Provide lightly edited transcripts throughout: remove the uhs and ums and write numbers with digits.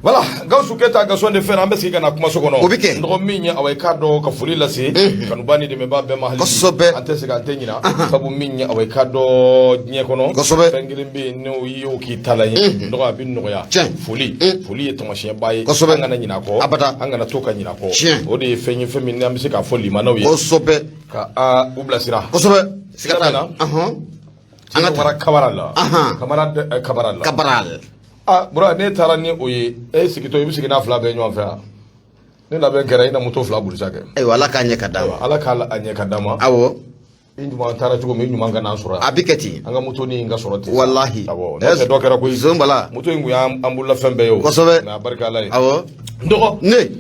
Voilà, Gawusu Keyita, Gaston de Fer, an bɛ segin ka na kumaso kɔnɔ. O bɛ kɛ. N dɔgɔ min ye, awa, i k'a dɔn ka foli lase kanuba ni dɛmɛbaa bɛɛ ma hali bi. An tɛ segin, an tɛ ɲina, sabu min ye, awa, i k'a dɔn diɲɛ kɔnɔ. Fɛn kelen bɛ yen, n'o i y'o k'i ta la ye, n dɔgɔ, a bɛ nɔgɔya. Foli, foli ye taamasiyɛnba ye. An kana ɲina a kɔ. Abada. An kana to ka ɲina a kɔ. O de ye fɛn ye, fɛn min n'an bɛ se k'a fɔ limanaw ye ka u bilasira. Siga t'a la. An ka wara kabara la. Kamara kabara la. Kabara. Ah, bura, ne taara ni o ye, e sigitɔ, i bɛ sigi n'a fila bɛɛ ɲɔgɔn fɛ yan. Ne labɛn kɛra, i na moto fila boli sa kɛ. Ayiwa, Ala k'a ɲɛ ka d'a ma. Ala k'a a ɲɛ ka d'a ma. I ɲuman taara cogo min, i ɲuman ka n'an sɔrɔ yan. A bɛ kɛ ten. An ka moto ni ka sɔrɔ ten. Walahi. Awɔ, n'o tɛ dɔ kɛra koyi. Zonbala. Moto in kun y'an bololafɛn bɛɛ ye o. Mais a barika Ala ye. N dɔgɔ. Ne.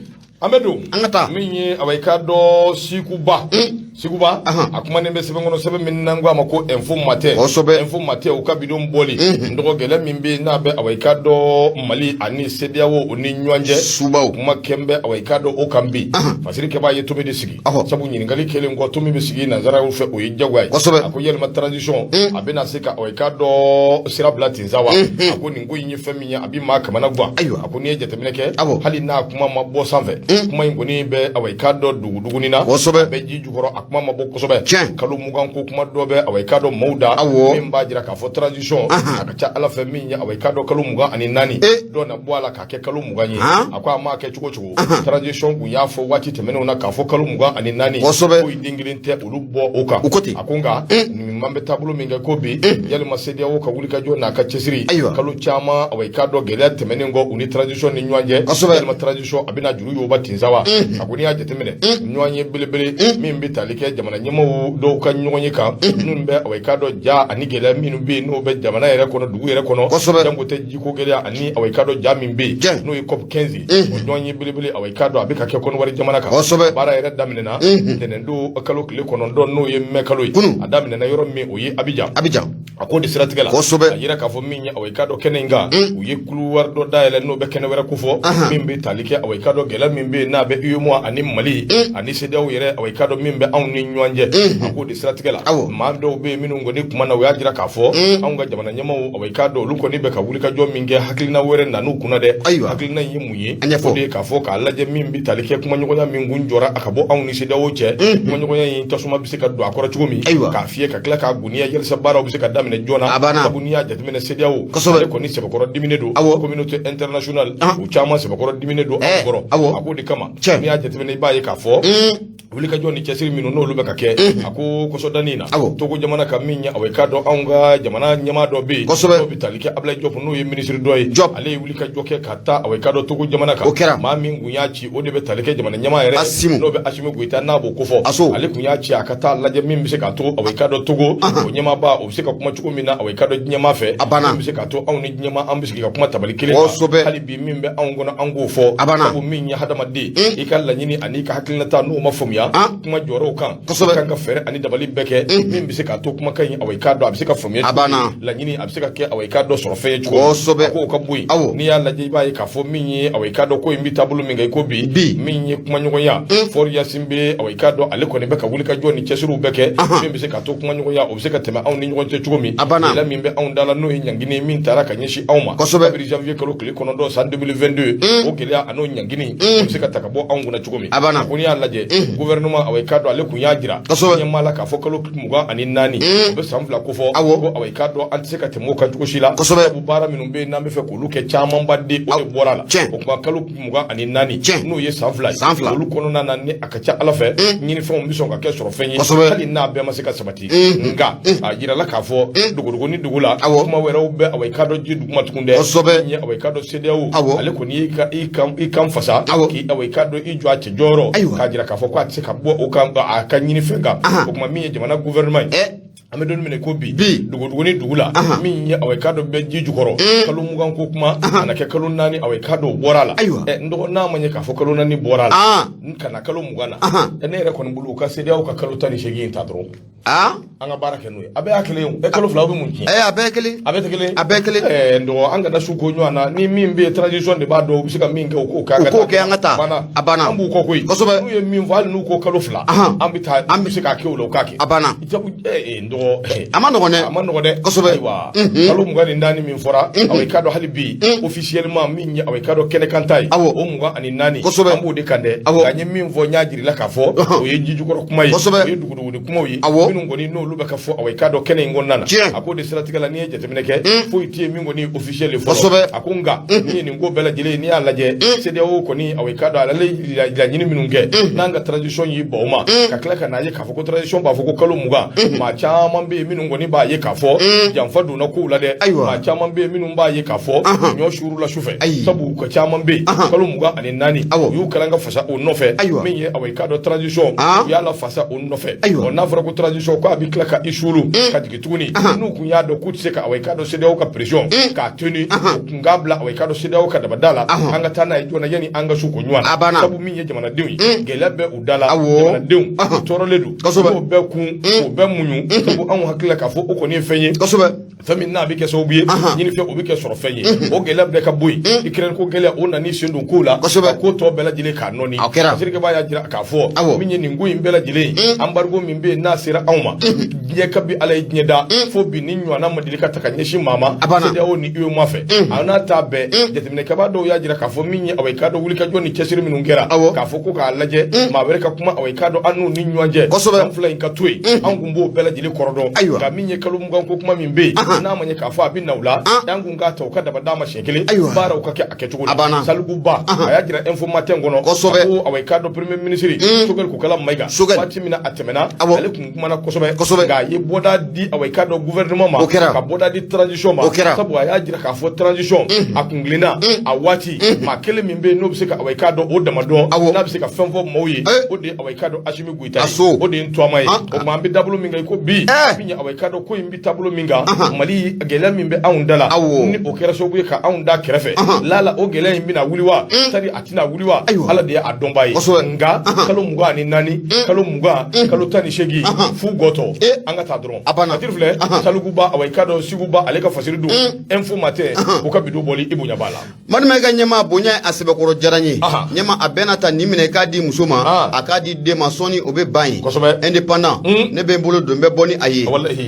An bɛ don. An ka taa. Min ye, awa, i k'a dɔn Sikuba. Sikuba. A kumanen bɛ sɛbɛn kɔnɔ, sɛbɛn min n'an ko a ma ko Info Matin. Info Matin, u ka bidon bɔli. N dɔgɔ, gɛlɛya min bɛ yen n'a bɛ, awa, i k'a dɔn Mali ani CEDEAO o ni ɲɔgɔn cɛ. Subaw. Kuma kɛn bɛ, awa, i k'a dɔn o kan bi. Fasiri kɛbaa ye tomi de sigi. Sabu ɲininkali kɛlen kɔ, tomi bɛ sigi nanzaraw fɛ, o ye jagoya ye. A ko yalima transition a bɛna se ka, awa, i k'a dɔn sira bila ten sa wa? A ko nin ko in ye fɛn min ye, a bɛ maa kamana gan. A ko n'i ye jateminɛ kɛ, hali n'a kuma ma bɔ sanfɛ, kuma in kɔni bɛ, awa, i k'a dɔn duguduguni na. A bɛ ji jukɔrɔ, a kuma ma bɔ kosɛbɛ. Kalo 20 ko kuma dɔ bɛ, awa, i k'a dɔn maaw da, min b'a jira k'a fɔ transition a ka ca Ala fɛ, min ye, awa, i k'a dɔn kalo 24, dɔ na bɔ a la k'a kɛ kalo 20 ye. A ko a m'a kɛ cogo cogo, transition kun y'a fɔ waati tɛmɛnenw na k'a fɔ kalo 24, ko den kelen tɛ olu bɔ o kan. U ko ten. A ko nka nin man bɛ taabolo min kɛ ko bi, yalima CEDEAO ka wulikajɔ n'a ka cɛsiri, kalo caman, awa, i k'a dɔn gɛlɛya tɛmɛnen kɔ u ni transition ni ɲɔgɔn cɛ, yalima transition a bɛna juru yoba ten sa wa? A ko n'i y'a jateminɛ, ɲɔgɔn ye belebele min bɛ tali kɛ jamana ɲɛmaaw dɔw ka ɲɔgɔn ye kan, minnu bɛ, awa, i k'a dɔn ja ani gɛlɛya minnu bɛ yen n'o bɛ jamana yɛrɛ kɔnɔ, dugu yɛrɛ kɔnɔ, janko tɛ jiko gɛlɛya ani, awa, i k'a dɔn ja min bɛ yen n'o ye COP 15, o ɲɔgɔn ye belebele, awa, i k'a dɔn a bɛ ka kɛ Kɔnɔwari jamana kan. Baara yɛrɛ daminɛna ntɛnɛndon kalo tile 9, n'o ye mɛ kalo ye. A daminɛna yɔrɔ min, o ye Abijan. Abijan. A ko de siratigɛ la, a yira k'a fɔ min ye, awa, i k'a dɔn kɛnɛ in kan, u ye couloir dɔ dayɛlɛ n'o bɛ kɛnɛ wɛrɛ kofɔ, min bɛ tali kɛ, awa, i k'a dɔn gɛlɛya min bɛ yen n'a bɛ UEMOA ani Mali ani CEDEAO yɛrɛ, awa, i k'a dɔn min bɛ anw ni ɲɔgɔn cɛ. A ko de siratigɛ la, maa dɔw bɛ yen minnu kɔni kuma na, u y'a jira k'a fɔ anw ka jamana ɲɛmaaw, awa, i k'a dɔn olu kɔni bɛ ka wulikajɔ min kɛ, hakilina wɛrɛ nan'u kunna dɛ. Hakilina in ye mun ye? O de ye k'a fɔ k'a lajɛ min bɛ tali kɛ kumaɲɔgɔnya min kun jɔra a ka bɔ anw ni CEDEAO cɛ, kumaɲɔgɔnya in tasuma bɛ se ka don a kɔrɔ cogo min, k'a fiyɛ ka tila k'a goniya, yalisa baaraw bɛ se ka daminɛ joona. Sabu n'i y'a jateminɛ, CEDEAO ale kɔni sɛbɛkɔrɔ diminen don, communauté internationale u caman sɛbɛkɔrɔ diminen don anw kɔrɔ. A k'o de kama, n'i y'a jateminɛ, i b'a ye k'a fɔ wulikajɔ ni cɛsiri minnu n'olu bɛ ka kɛ, a ko kɔsɔdani na, Togo jamana ka min ye, awa, i k'a dɔn anw ka jamana ɲɛmaa dɔ bɛ yen n'o bɛ tali kɛ Ablaye Diop, n'o ye minisiri dɔ ye, ale ye wulikajɔ kɛ ka taa, awa, i k'a dɔn Togo jamana kan. O kɛra. Maa min kun y'a ci, o de bɛ tali kɛ jamana ɲɛmaa yɛrɛ, n'o bɛ Asimi Goyita n'a b'o kofɔ. Ale kun y'a ci a ka taa lajɛ min bɛ se k'a to, awa, i k'a dɔn Togo o ɲɛmaaba o bɛ se ka kuma cogo min na, awa, i k'a dɔn diɲɛmaa fɛ, min bɛ se k'a to anw ni diɲɛmaa an bɛ sigi ka kuma tabali kelen kan. Hali bi min bɛ anw kɔnɔ, an k'o fɔ. Sabu min ye hadamaden, i ka laɲini ani i ka hakilinata n'o ma faamuya, kuma jɔyɔrɔw kan, kan ka fɛɛrɛ ani dabali bɛɛ kɛ min bɛ se k'a to kumakan in, awa, i k'a dɔn a bɛ se ka faamuya, laɲini a bɛ se ka kɛ, awa, i k'a dɔn sɔrɔ fɛn ye cogo a k'o ka bɔ yen. N'i y'a lajɛ, i b'a ye k'a fɔ min ye, awa, i k'a dɔn ko in bɛ taabolo min kan i ko bi, min ye kumaɲɔgɔnya, Faure Gnassingbé, awa, i k'a dɔn ale kɔni bɛ ka wulikajɔ ni cɛsiriw bɛɛ kɛ min bɛ se k'a to kumaɲɔgɔnya o bɛ se ka tɛmɛ anw ni ɲɔgɔn cɛ cogo min, gɛlɛya min bɛ anw da la n'o ye ɲangini min taara ka ɲɛsin anw ma kabiri janvier kalo tile 9 san 2022, o gɛlɛya an'o ɲangini o bɛ se ka ta ka bɔ anw kunna cogo min. A ko n'i y'a lajɛ, gouvernement, awa, i k'a dɔn ale kun y'a jira ɲɛmaa la k'a fɔ kalo 24, o bɛ san 2 kofɔ, ko, awa, i k'a dɔn an tɛ se ka tɛmɛ o kan cogo si la, sabu baara minnu bɛ yen n'an bɛ fɛ k'olu kɛ, camanba de o de bɔra a la. O tuma kalo 24, n'o ye san 2 ye, olu kɔnɔna na, ni a ka ca Ala fɛ, ɲinifɛnw bɛ sɔn ka kɛ sɔrɔ fɛn ye, hali n'a bɛɛ ma se ka sabati. Nka a jirala k'a fɔ dogodogo ni dogo la, kuma wɛrɛw bɛ, awa, i k'a dɔn ji duguma tugun dɛ. Min ye, awa, i k'a dɔn CEDEAO, ale kɔni y'i kan fasa k'i, awa, i k'a dɔn i jɔ a cɛ jɔyɔrɔ, k'a jira k'a fɔ k'a tɛ se ka bɔ o kan a ka ɲini fɛn kan. O tuma min ye jamana gouvernement ye, an bɛ don min ko bi, dogodogo ni dugu la, min ye, awa, i k'a dɔn bɛ ji jukɔrɔ, kalo 20 ko kuma a na kɛ kalo 4, awa, i k'a dɔn o bɔra a la. N dɔgɔ, n'a ma ɲɛ k'a fɔ kalo 4 bɔra a la ka na kalo 20 na, ne yɛrɛ kɔni bolo, u ka CEDEAO ka kalo 18 in ta dɔrɔn, an ka baara kɛ n'o ye. A bɛɛ y'a kelen ye o. Kalo 2 o bɛ mun tiɲɛ? A bɛɛ ye kelen. A bɛɛ tɛ kelen. A bɛɛ ye kelen. N dɔgɔ, an kana su ko ɲɔgɔn na. Ni min bɛ yen, transition de b'a dɔn, u bɛ se ka min kɛ, u k'o kɛ. U k'o kɛ, an ka taa. A banna. An b'u kɔ koyi. N'u ye min fɔ, hali n'u ko kalo 2, an bɛ taa, an bɛ se k'a kɛ o la, u k'a kɛ. A banna. N dɔgɔ. dɔgɔ. A ma nɔgɔn dɛ. A ma nɔgɔn dɛ. Kosɛbɛ. Ayiwa, kalo 24 min fɔra, awa, i k'a dɔn hali bi officiellement min ye, awa, i k'a dɔn kɛnɛkanta ye, o 24, an b'o de kan dɛ. Nka n ye min fɔ, n y'a jir'i la k'a fɔ o ye jijukɔrɔ kuma ye, o ye duguduguni kumaw ye minnu kɔni n'olu bɛ ka fɔ, awa, i k'a dɔn kɛnɛ in kɔnɔna na. A k'o de siratigɛ la, n'i ye jateminɛ kɛ, foyi tɛ yen min kɔni ye officiel ye fɔlɔ. A ko nka min ye nin ko bɛɛ lajɛlen ye, n'i y'a lajɛ CEDEAO kɔni, awa, i k'a dɔn ale laɲini minnu kɛ, n'an ka transition y'i ban o ma, ka tila ka n'a ye k'a fɔ ko transition b'a fɔ ko kalo 20, maa caman bɛ yen minnu kɔni b'a ye k'a fɔ janfa donna kow la dɛ. Maa caman bɛ yen minnu b'a ye k'a fɔ ɲɔ suurula su fɛ, sabu ka caman bɛ yen kalo 24 u y'u kalan ka fasa o nɔfɛ. Min ye, awa, i k'a dɔn transition, u y'a lafasa o nɔfɛ. Ɔ, n'a fɔra ko transition ko a bɛ tila ka i suulu ka jigin tuguni, n'u kun y'a dɔn k'u tɛ se ka, awa, i k'a dɔn CEDEAO ka pression k'a tenu, u kun k'a bila, awa, i k'a dɔn CEDEAO ka dabada la, an ka taa n'a ye joona yanni an ka su ko ɲɔgɔn na. Sabu min ye jamanadenw ye, gɛlɛya bɛ u da la, jamanadenw u tɔɔrɔlen don. K'o bɛɛ kun, k'o bɛɛ muɲu, sabu anw hakili la k'a fɔ o kɔni ye fɛn ye, fɛn min n'a bɛ kɛ sababu ye ɲinifɛn, o bɛ kɛ sɔrɔ fɛn ye. O gɛlɛya bɛɛ ka bɔ yen, Ukraine ko gɛlɛya, o nan'i sen don kow la ka ko tɔ bɛɛ lajɛlen k'a nɔɔni. Fasirikɛba y'a jira k'a fɔ min ye nin ko in bɛɛ lajɛlen ye, embargo min bɛ yen n'a sera anw ma, diɲɛ kabi Ala ye diɲɛ da fo bi, ni ɲɔgɔnna ma deli ka ta ka ɲɛsin maa ma CEDEAO ni UEMOA fɛ. A n'a ta bɛɛ, jateminɛkɛbaa dɔw y'a jira k'a fɔ min ye, awa, i k'a dɔn wulikajɔ ni cɛsiri minnu kɛra k'a fɔ ko k'a lajɛ maa wɛrɛ ka kuma, awa, i k'a dɔn an n'u ni ɲɔgɔn cɛ, an fila in ka to yen, an kun b'o bɛɛ lajɛlen kɔrɔ dɔn. Nka min ye kalo 20 ko kuma min bɛ yen, n'a ma ɲɛ k'a fɔ a bɛ na u la, an kun k'a ta u ka daba d'a ma siɲɛ kelen, baaraw ka kɛ a kɛcogo la. Saliku Ba, a y'a jira Info Matin kɔnɔ, ko, awa, i k'a dɔn premier ministre Choguel Kokala Maïga, waati min na a tɛmɛna, ale kun kumana kosɛbɛ, nka a ye bɔda di, awa, i k'a dɔn gouvernement ma, ka bɔda di transition ma, sabu a y'a jira k'a fɔ transition a kuntilenna a waati, maa kelen min bɛ yen n'o bɛ se ka, awa, i k'a dɔn o dama dɔn, n'a bɛ se ka fɛn fɔ maaw ye, o de ye, awa, i k'a dɔn Assimi Goïta ye, o de ye n tɔgɔma ye. O tuma an bɛ dabolo min kan i ko bi, min ye, awa, i k'a dɔn ko in bɛ taabolo min kan, Mali gɛlɛya min bɛ anw da la, ni o kɛra sababu ye ka anw da kɛrɛfɛ lala, o gɛlɛya in bɛna wuli wa, c'est-à-dire a tɛna wuli wa, Ala de ye a dɔnbaa ye. Nka kalo 24, kalo 20, kalo 18, fu gɔtɔ, an ka taa dɔrɔn. Fatiri filɛ, Salikuba, awa, i k'a dɔn Siguba, ale ka fasiri don Info Matin, o ka bidon bɔli i bonya b'a la. Madima, i ka ɲɛma bonya a sɛbɛkɔrɔ diyara n ye. Ɲɛma a bɛɛ n'a ta, nin minɛ i k'a di muso ma, a k'a di den ma, sɔɔni o bɛ ban yen. Indépendant, ne bɛ n bolo don n bɛ bɔ ni a ye.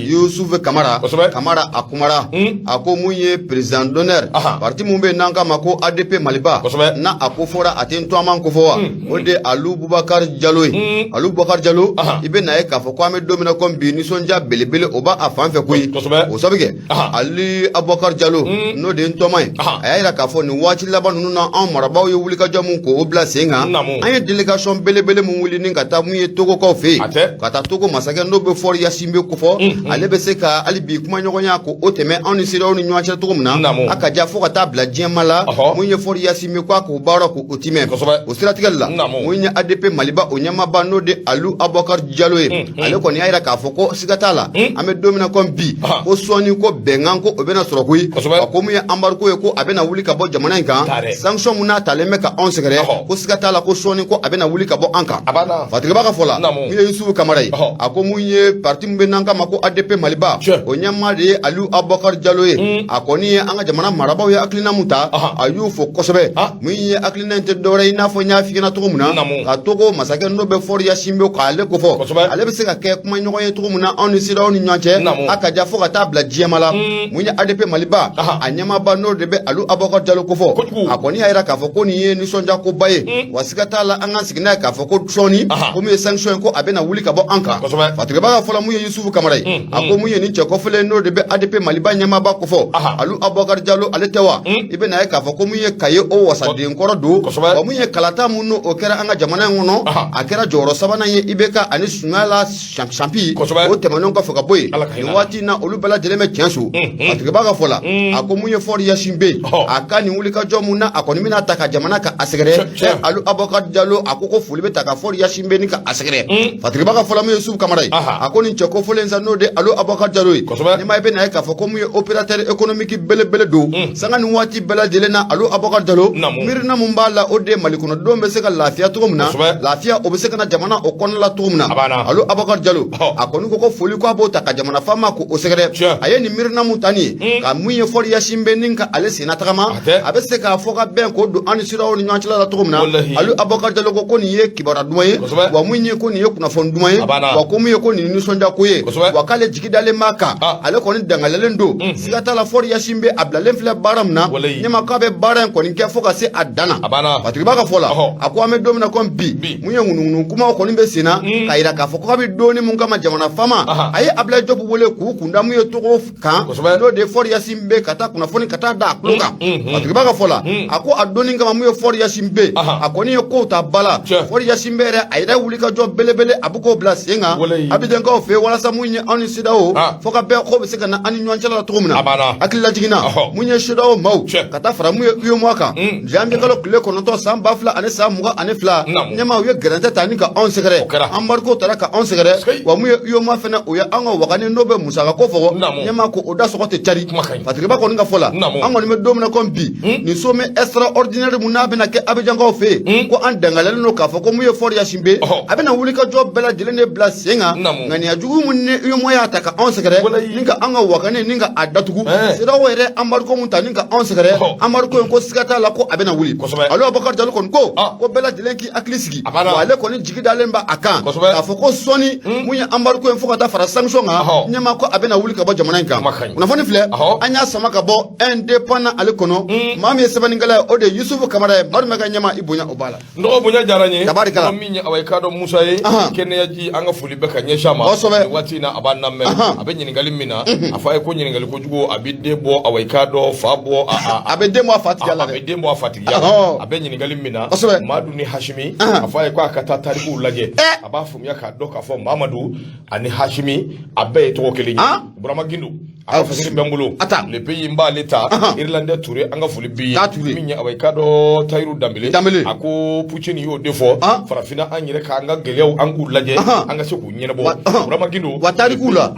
Yusufu Kamara Kamara, a kumara, a ko mun ye président d'honneur parti mun bɛ yen n'an k'a ma ko ADP Maliba, n'a a ko fɔra, a tɛ n tɔgɔman ko fɔ wa, o de ye Alu Bubakari Jalo ye. Alu Bubakari Jalo, i bɛ na ye k'a fɔ ko an bɛ don min na komi bi, nisɔndiya belebele o b'a fan fɛ koyi. O sabu kɛ Ali Abubakar Jalo, n'o de ye n tɔma ye, a y'a jira k'a fɔ nin waati laban ninnu na, anw marabaaw ye wulikajɔ mun k'o bila sen kan, an ye délégation belebele mun wuli ni ka taa mun ye Togokaw fɛ yen, ka taa Togo masakɛ n'o bɛ Faure Gnassingbé kofɔ, ale bɛ se ka hali bi kumaɲɔgɔnya ko o tɛmɛ anw ni CEDEAO ni ɲɔgɔn cɛ cogo min na, a ka ja fo ka taa bila diɲɛma la. Mun ye Faure Gnassingbé ko a k'o baara k'o timɛ. O siratigɛ la, mun ye ADP Maliba o ɲɛmaaba, n'o de Alu Abubakar Jalo ye, ale kɔni y'a jira k'a fɔ ko siga t'a la, an bɛ don min na komi bi, ko sɔɔni ko bɛnkan ko o bɛna sɔrɔ koyi. Ko mun ye embargo ye, ko a bɛna wuli ka bɔ jamana in kan, sanction mun n'a talen bɛ ka anw sɛgɛrɛ, ko siga t'a la ko sɔɔni ko a bɛna wuli ka bɔ an kan. Fatigiba ka fɔ la, mun ye Yusufu Kamara ye, a ko mun ye parti min bɛ n'an k'a ma ko ADP Maliba, o ɲɛmaa de ye Aliyu Abubakar Jalo ye. A kɔni ye an ka jamana marabaaw ye hakilina mun ta, a y'u fo kosɛbɛ. Mun ye hakilina in tɛ dɔwɛrɛ ye, i n'a fɔ n y'a f'i ɲɛna cogo min na, ka Togo masakɛ n'o bɛ Faure Gnassingbé k'ale kofɔ, ale bɛ se ka kɛ kumaɲɔgɔn ye cogo min na anw ni CEDEAO ni ɲɔgɔn cɛ, a ka ja fo ka taa bila diɲɛma la. Mun ye ADP Maliba a ɲɛmaaba, n'o de bɛ Alu Abubakar Jalo kofɔ, a kɔni y'a jira k'a fɔ ko nin ye nisɔndiya koba ye, wa siga t'a la an ka sigi n'a ye k'a fɔ ko sɔɔni ko mun ye sanction ye, ko a bɛna wuli ka bɔ an kan. Fatigiba ka fɔ la, mun ye Yusufu Kamara ye, a ko mun ye nin cɛ kɔfɛlen, n'o de bɛ ADP Maliba ɲɛmaaba kofɔ, Alu Abubakar Jalo, ale tɛ wa, i bɛna ye k'a fɔ ko mun ye Kaye o wasaden kɔrɔ don, wa mun ye kalata mun n'o kɛra an ka jamana in kɔnɔ, a kɛra jɔyɔrɔ sabanan ye IBK ani Sumayila Sanpi, o tɛmɛnen kɔfɛ ka bɔ yen, nin waati in na olu bɛɛ lajɛlen bɛ tiɲɛ so. Fatigiba ka fɔ la, a ko mun ye Faure Gnassingbé, a ka nin wulikajɔ mun na a kɔni bɛna ta ka jamana ka a sɛgɛrɛ, Alu Abubakar Jalo, a ko foli bɛ ta ka Faure Gnassingbé ni ka a sɛgɛrɛ. Fatigiba ka fɔ la, mun ye Yusufu Kamara ye, a ko nin cɛ kofɔlen sa, n'o de Alu Abubakar Jalo ye, ni ma i bɛ na ye k'a fɔ ko mun ye opérateur économique belebele don, sanga ni waati bɛɛ lajɛlen na Alu Abubakar Jalo miirina mun b'a la, o de ye Mali kɔnɔdenw bɛ se ka lafiya cogo min na, lafiya o bɛ se ka na jamana o kɔnɔna la cogo min na. Alu Abubakar Jalo, a kɔni ko foli ko a b'o ta ka jamana faama ko o sɛgɛrɛ. A ye nin miirina mun ta nin ye, ka mun ye Faure Gnassingbé ni ka ale senna tagama, a bɛ se k'a fɔ ka bɛn k'o don an ni CEDEAO ni ɲɔgɔn cɛla la cogo min na. Alu Abubakar Jalo ko nin ye kibaruya duman ye, wa mun ye ko nin ye kunnafoni duman ye, wa ko mun ye ko nin ye nisɔndiya ko ye. ye, wa k'ale jigi dalen b'a kan, ale kɔni dangalalen don, siga t'a la. Faure Gnassingbé, a bilalen filɛ baara min na, ɲɛma, k'a bɛ baara in kɔni kɛ fo ka se a dan na. Patigiba ka fɔ la, a ko an bɛ don min na komi bi, mun ye ŋunuŋunu kumaw kɔni bɛ sen na k'a yira k'a fɔ k'a bɛ donni mun kama, jamana faama a ye Abdoulaye Diop wele k'u kunda mun ye Togo kan, n'o de ye Faure Gnassingbé, ka taa kunnafoni ka taa da a tulo kan. Patigiba ka fɔ la, a ko a donni kama, mun ye Faure Gnassingbé, a kɔni ye kow ta ba la. Faure Gnassingbé yɛrɛ, a yɛrɛ wuli ka jɔ belebele, a bɛ k'o bila sen kan Abijankaw fɛ yen, walasa mun ye anw ni CEDEAO fɔ ka bɛn ko bɛ se ka na an ni ɲɔgɔn cɛla la cogo min na. Hakililajigin na, mun ye CEDEAO maaw ka taa fara mun ye UEMOA kan, janvier kalo tile 9 san 2022, ɲɛmaa, u ye gɛrɛntɛ ta ni ka anw sɛgɛrɛ, embargo tara ka anw sɛgɛrɛ. Wa mun ye UEMOA fɛnɛ, o ye an ka wagani n'o bɛ musaka ko fɔ, ɲɛmaa ko o da sɔgɔ tɛ cari. Patigiba kɔni ka fɔ la, an kɔni bɛ don min na komi bi, nin sommet extraordinaire mun n'a bɛna kɛ Abijankaw fɛ yen, ko an dangalalen don k'a fɔ ko mun ye Faure Gnassingbé, a bɛna wuli ka jɔ bɛɛ lajɛlen de bila sen kan. Ŋaniya jugu mun ni UEMOA y'a ta ka anw sɛgɛrɛ ni ka an ka wagani ni ka a datugu, CEDEAO yɛrɛ embargo mun ta ni ka anw sɛgɛrɛ, embargo in ko siga t'a la ko a bɛna wuli. Ale Abubakar Jalo kɔni ko ko bɛɛ lajɛlen k'i hakili sigi, wa ale kɔni jigi dalen b'a a kan k'a fɔ ko sɔɔni mun ye embargo in fo ka taa fara sanction kan, ɲɛmaa ko a bɛna wuli ka bɔ jamana in kan. Kunnafoni filɛ, an y'a sama ka bɔ Indépendant ale kɔnɔ. Maa min ye sɛbɛnnikɛla ye, o de ye Yusufu Kamara ye. Madu ka ɲɛmaa, i bonya o b'a la. N dɔgɔ, bonya diyara n ye. Tabarikala. Min ye awa i k'a dɔn Musa ye, kɛnɛya ji, an ka foli bɛ ka ɲɛsin a ma. Nin waati in na, a b'an lamɛn. A bɛ ɲininkali min na, a fɔ a ye ko ɲininkali kojugu a bɛ den bɔ, awa i k'a dɔn fa bɔ a bɛ den bɔ a fatigiya la. A bɛ den bɔ a fatigiya la. A bɛ ɲininkali min na, Madu ni Hasimi, a fɔ a ye ko a ka taa tarikuw lajɛ, a b'a faamuya k'a dɔn k'a fɔ Mamadu ani Hasimi, a bɛɛ ye tɔgɔ kelen ye. Burama Gindo, a ka fasiri bɛ n bolo. Ata. Le pays n b'ale ta. Irlandais Touré, an ka foli b'i ye. Min ye awa i k'a dɔn Tayiru Danbele. Danbele. A ko Putin y'o de fɔ, farafinna an yɛrɛ k'an ka gɛlɛyaw an k'u lajɛ, an ka se k'u ɲɛnabɔ. Burama Gindo. Wa tarikuw la,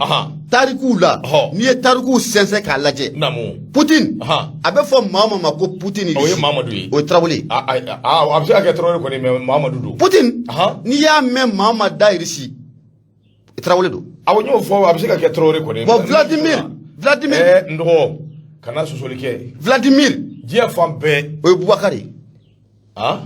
tarikuw la, n'i ye tarikuw sɛnsɛn k'a lajɛ, Putin, a bɛ fɔ maa o maa ma ko Putin, o ye Mamadu ye. O ye Tarawele ye. A bɛ se ka kɛ Tarawele kɔni, mais Mamadu don. Putin, n'i y'a mɛn maa o maa da Irisi, Tarawele don. Awɔ, n y'o fɔ, a bɛ se ka kɛ Tarawele kɔni. Bon, Vladimir, Vladimir. N dɔgɔ, kana sɔsɔli kɛ. Vladimir. Diɲɛ fan bɛɛ. O ye Bubakar ye.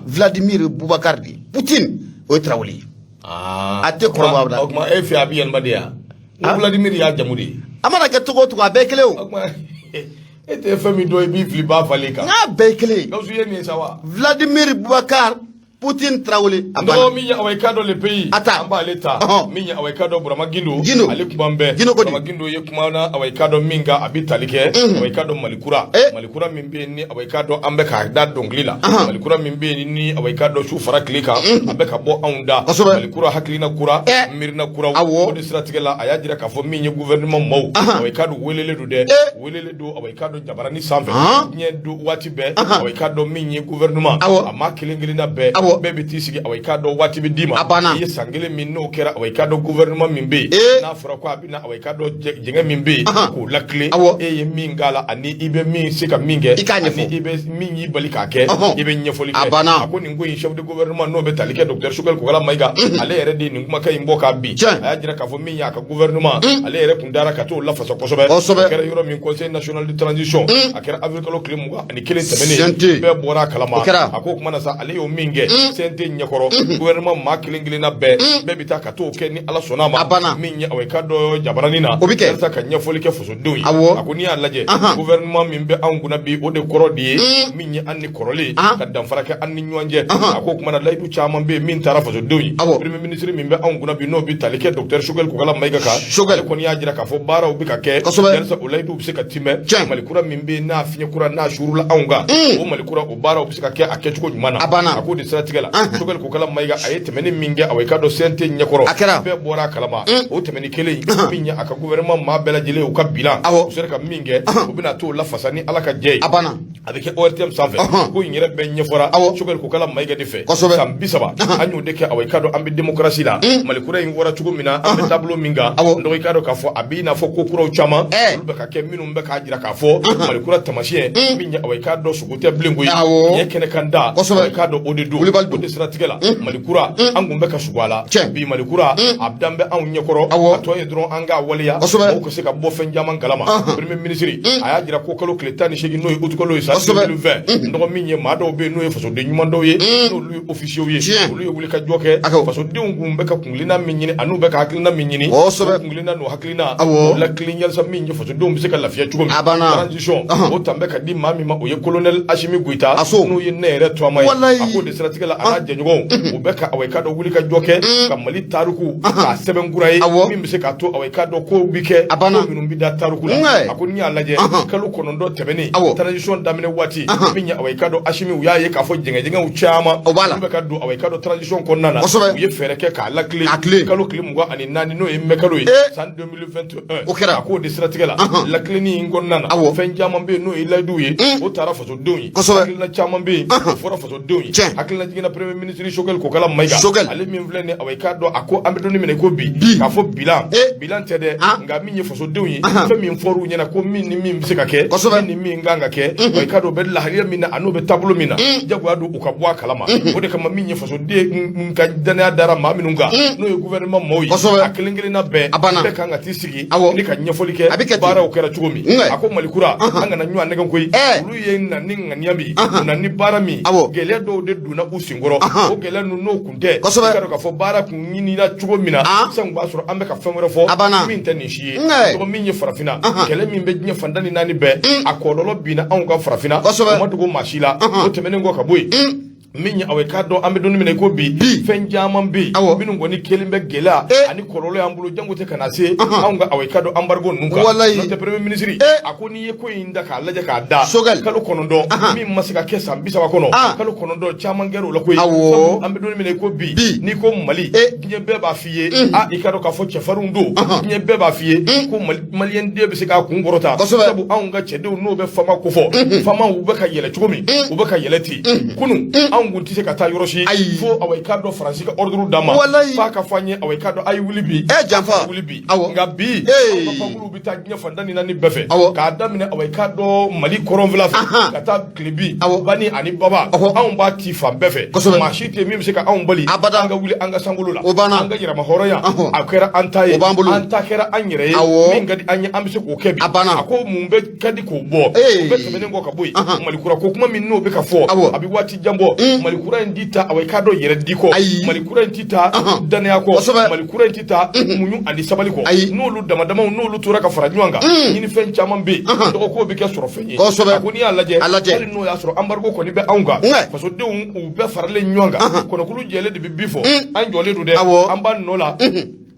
Vladimir ye Bubakar de ye. Putin, o ye Tarawele ye. A tɛ kɔrɔbaya la. O tuma e fɛ, a bɛ yɛlɛma de yan? N ko Vladimir y'a jamu de ye. A mana kɛ cogo o cogo, a bɛɛ ye kelen o. O tuma e tɛ fɛn min dɔn, i b'i fili ba falen kan. N k'a bɛɛ ye kelen ye. Gawusu ye nin ye sa wa? Vladimir Bubakar, Poutine Traoré. A banna. Min ye awa i k'a dɔn le pays. A ta. An b'ale ta. Min ye awa i k'a dɔn Burama Gindo. Gindo. Ale kuma bɛɛ. Gindo ko di? Burama Gindo ye kuma na awa i k'a dɔn min kan, a bɛ tali kɛ awa i k'a dɔn Mali kura. Mali kura min bɛ yen ni awa i k'a dɔn an bɛ k'a da dɔnkili la. Mali kura min bɛ yen ni awa i k'a dɔn su fara tile kan, a bɛ ka bɔ anw da. Mali kura, hakilina kura, miirina kura. O de siratigɛ la, a y'a jira k'a fɔ min ye gouvernement maaw, awa i k'a dɔn welelen don dɛ. Welelen don awa i k'a dɔn jabarani sanfɛ. Diɲɛ don waati bɛɛ, awa i k'a dɔn min ye gouvernement, a maa kelen kelenna bɛɛ, bɛɛ bɛ t'i sigi, awa i k'a dɔn waati bɛ d'i ma. A banna. I ye san kelen min n'o kɛra, awa i k'a dɔn gouvernement min bɛ yen, n'a fɔra ko a bɛ na, awa i k'a dɔn jɛngɛ min bɛ yen k'o lakilen, e ye min k'a la ani i bɛ min se ka min kɛ, i k'a ɲɛfɔ, ani i bɛ min y'i bali k'a kɛ, i bɛ ɲɛfɔli kɛ. A banna. A ko nin ko in, chef de gouvernement n'o bɛ tali kɛ docteur Choguel Kokalla Maïga, ale yɛrɛ de ye nin kumakan in bɔ k'a bin. A y'a jira k'a fɔ min y'a ka gouvernement, ale yɛrɛ kun dara ka t'o lafasa kosɛbɛ. O kɛra yɔrɔ min, conseil national de transition, a kɛra avril kalo tile 21 tɛmɛnen, bɛɛ bɔra a kalama. A ko o kuma na sa, ale y'o min kɛ CNT ɲɛkɔrɔ, gouvernement maa kelen kelenna bɛɛ, bɛɛ bɛ taa ka t'o kɛ ni Ala sɔnna a ma. A banna. Min ye awa i k'a dɔn jabaranin na, o bɛ kɛ walasa ka ɲɛfɔli kɛ fasodenw ye. A ko n'i y'a lajɛ, gouvernement min bɛ anw kunna bi, o de kɔrɔ de ye min ye an ni kɔrɔlen ka danfara kɛ an ni ɲɔgɔn cɛ. A ko o kuma na, layidu caman bɛ yen min taara fasodenw ye. Premier ministre min bɛ anw kunna bi, n'o bɛ tali kɛ docteur Choguel Kokalla Maïga kan, ale kɔni y'a jira k'a fɔ baaraw bɛ ka kɛ walasa o layiduw bɛ se ka timɛ. Mali kura min bɛ yen n'a fiɲɛ kura n'a suurula anw kan, o Mali kura, o baaraw bɛ se ka kɛ a kɛcogo ɲuman na. A banna. A k'o de siratigɛ la, Choguel Kokalla Maïga, a ye tɛmɛni min kɛ, awa i k'a dɔn CNT ɲɛkɔrɔ, a kɛra bɛɛ bɔra a kalama. O tɛmɛni kelen min ye a ka gouvernement maa bɛɛ lajɛlen, u ka bilan, u sera ka min kɛ, u bɛna t'o lafasa ni Ala ka jɛ ye. A banna. A bɛ kɛ ORTM sanfɛ. Ko in yɛrɛ bɛɛ ɲɛfɔra Choguel Kokalla Maïga de fɛ. San 30 an y'o de kɛ, awa i k'a dɔn an bɛ démocratie la. Mali kura in fɔra cogo min na, an bɛ taabolo min kan, donc i k'a dɔn k'a fɔ a b'i n'a fɔ ko kuraw caman olu bɛ ka kɛ minnu bɛ k'a jira k'a fɔ Mali kura taamasiyɛn min ye, awa i k'a dɔn sogo tɛ bilen koyi, nin ye kɛnɛ kan da, awa i k'a dɔn o de don. Kulubali O don. de siratigɛ la, Mali kura, an kun bɛ ka sugu a la. Bi, Mali kura a dan bɛ anw ɲɛkɔrɔ. A tɔ ye dɔrɔn an k'a waleya, mɔgɔw ka se ka bɔ fɛn caman kalama. Premier ministre a y'a jira ko kalo tile 18, n'o ye août kalo ye, san 2020, n dɔgɔ, min ye maa dɔw bɛ yen, n'o ye fasoden ɲuman dɔw ye, n'olu ye officiers ye, olu ye wulikajɔ kɛ. Fasodenw kun bɛ ka kunkilenna min ɲini an'u bɛ ka hakilina min ɲini, o kunkilenna n'o hakilina, o lakilen yalisa min ye fasodenw bɛ se ka lafiya cogo min. A banna. Transition o tan bɛ ka di maa min ma, o ye colonel Assimi Goïta, n'o ye ne yɛrɛ tɔgɔma ye. A k'o de siratigɛ la, a n'a jɛɲɔgɔnw, u bɛ ka, awa, i k'a dɔn, wulikajɔ kɛ ka Mali tariku k'a sɛbɛn kura ye, min bɛ se k'a to, awa, i k'a dɔn, kow bɛ kɛ, A banna. ko minnu bɛ da tariku la. A ko n'i y'a lajɛ, kalo 9 tɛmɛnen, transition daminɛ waati, min ye, awa, i k'a dɔn, Assimi, u y'a ye k'a fɔ jɛngɛjɛngɛw caman O b'a la. olu bɛ ka don, awa, i k'a dɔn, transition kɔnɔna na. U ye fɛɛrɛ kɛ k'a lakilen. K'a tilen. Kalo tile 24, n'o ye mai kalo ye, san 2021. O kɛra. A k'o de siratigɛ la, lakilenni in kɔnɔna na, fɛn caman bɛ yen, n'o ye layiduw ye, o taara fasodenw ye. Hakilina caman bɛ yen, o fɔra fasodenw ye. Hakilina jiginna premier ministre Choguel Kokalla Maïga, Choguel. ale min filɛ nin ye, awa, i k'a dɔn, a ko an bɛ don min na i ko bi, k'a fɔ bilan, bilan tɛ dɛ, nka min ye fasodenw ye, fɛn min fɔr'u ɲɛna ko min ni min bɛ se ka kɛ, min ni min kan ka kɛ, wa i k'a dɔn, o bɛ lahaliya min na a n'o bɛ taabolo min na, jagoya don u ka bɔ a kalama. O de kama, min ye fasoden ka danaya dara maa minnu kan, n'o ye gouvernement maaw ye, a kelen kelenna bɛɛ, A banna. bɛɛ kan ka t'i sigi ni ka ɲɛfɔli A bɛ kɛ kɛ ten. baaraw kɛra cogo min. A ko Mali kura, an kana ɲɔgɔn nɛgɛn koyi. Olu ye na ni ŋaniya min, u na ni baara min, gɛlɛya dɔw de donna u senkɔrɔ. O gɛlɛya ninnu, n'o kun tɛ, i k'a dɔn k'a fɔ baara kun ɲinina cogo min na, sisan kun b'a sɔrɔ an bɛ ka fɛn wɛrɛ fɔ A banna. min tɛ nin si ye. Tɔgɔ min ye farafinna, kɛlɛ min bɛ diɲɛ fan tan ni naani bɛɛ, a kɔlɔlɔ binna anw ka farafinna, o ma dogo maa si la. O tɛmɛnen kɔ ka bɔ yen, min ye, aw k'a dɔn, an bɛ don min na i ko bi, fɛn caman bɛ yen minnu kɔni kelen bɛ gɛlɛya ani kɔlɔlɔ y'an bolo, jango tɛ ka na se anw ka, aw k'a dɔn, embargo ninnu kan. N'o tɛ, premier ministre a ko n'i ye ko in da k'a lajɛ k'a da, Choguel. kalo 9, min ma se ka kɛ san 30 kɔnɔ, kalo 9 caman kɛra o la koyi. Sabu an bɛ don min na i ko bi, n'i ko Mali, diɲɛ bɛɛ b'a f'i ye, a i k'a dɔn k'a fɔ cɛfarinw don. Diɲɛ bɛɛ b'a f'i ye ko Mali, maliyɛn den bɛ se k'a kun kɔrɔta. Sabu anw ka cɛdenw, n'o bɛ fama ko fɔ, famaw, u bɛ ka yɛlɛ cogo min, u bɛ ka yɛlɛ ten. Kunun anw kun tɛ se ka taa yɔrɔ si fo, awa, i k'a dɔn, Faransi ka ordre d'an ma, f'a ka fɔ an ye, awa, i k'a dɔn, a ye wuli bi, Janfa. Wuli bi. Nka bi, anw ka pankurunw bɛ taa diɲɛ fan tan ni naani bɛɛ fɛ, k'a daminɛ, awa, i k'a dɔn, Mali kɔrɔnfɛla fɛ ka taa tilebi, bani ani baba, anw b'a ci fan bɛɛ fɛ. Maa si tɛ min bɛ se ka anw bali Abada. an ka wuli an ka sankolo la. O banna. An ka yɛrɛma hɔrɔnya, a kɛra an ta ye. O b'an bolo. An ta kɛra an yɛrɛ ye. Min ka di an ye, an bɛ se k'o kɛ bi. A banna. A ko mun bɛ ka di k'o bɔ, o bɛɛ tɛmɛnen kɔ ka bɔ yen, Mali kura ko kuma min n'o bɛ ka fɔ, a bɛ waati jan bɔ. Mali kura in ti taa, awa, i k'a dɔn, yɛrɛ di kɔ. Ayi. Mali kura in ti taa danaya kɔ. Mali kura in ti taa muɲu ani sabali kɔ. Ayi. N'olu dama damaw, n'olu tora ka fara ɲɔgɔn kan, ɲinifɛn caman bɛ yen, dɔgɔko bɛ kɛ sɔrɔ fɛn ye. A ko n'i y'a lajɛ, A lajɛ. hali n'o y'a sɔrɔ embargo kɔni bɛ anw kan, fasodenw, u bɛɛ faralen ɲɔgɔn kan, kɔnɔkulu jɛlen de bɛ bi fɔ, an jɔlen don dɛ, an b'an nɔ la,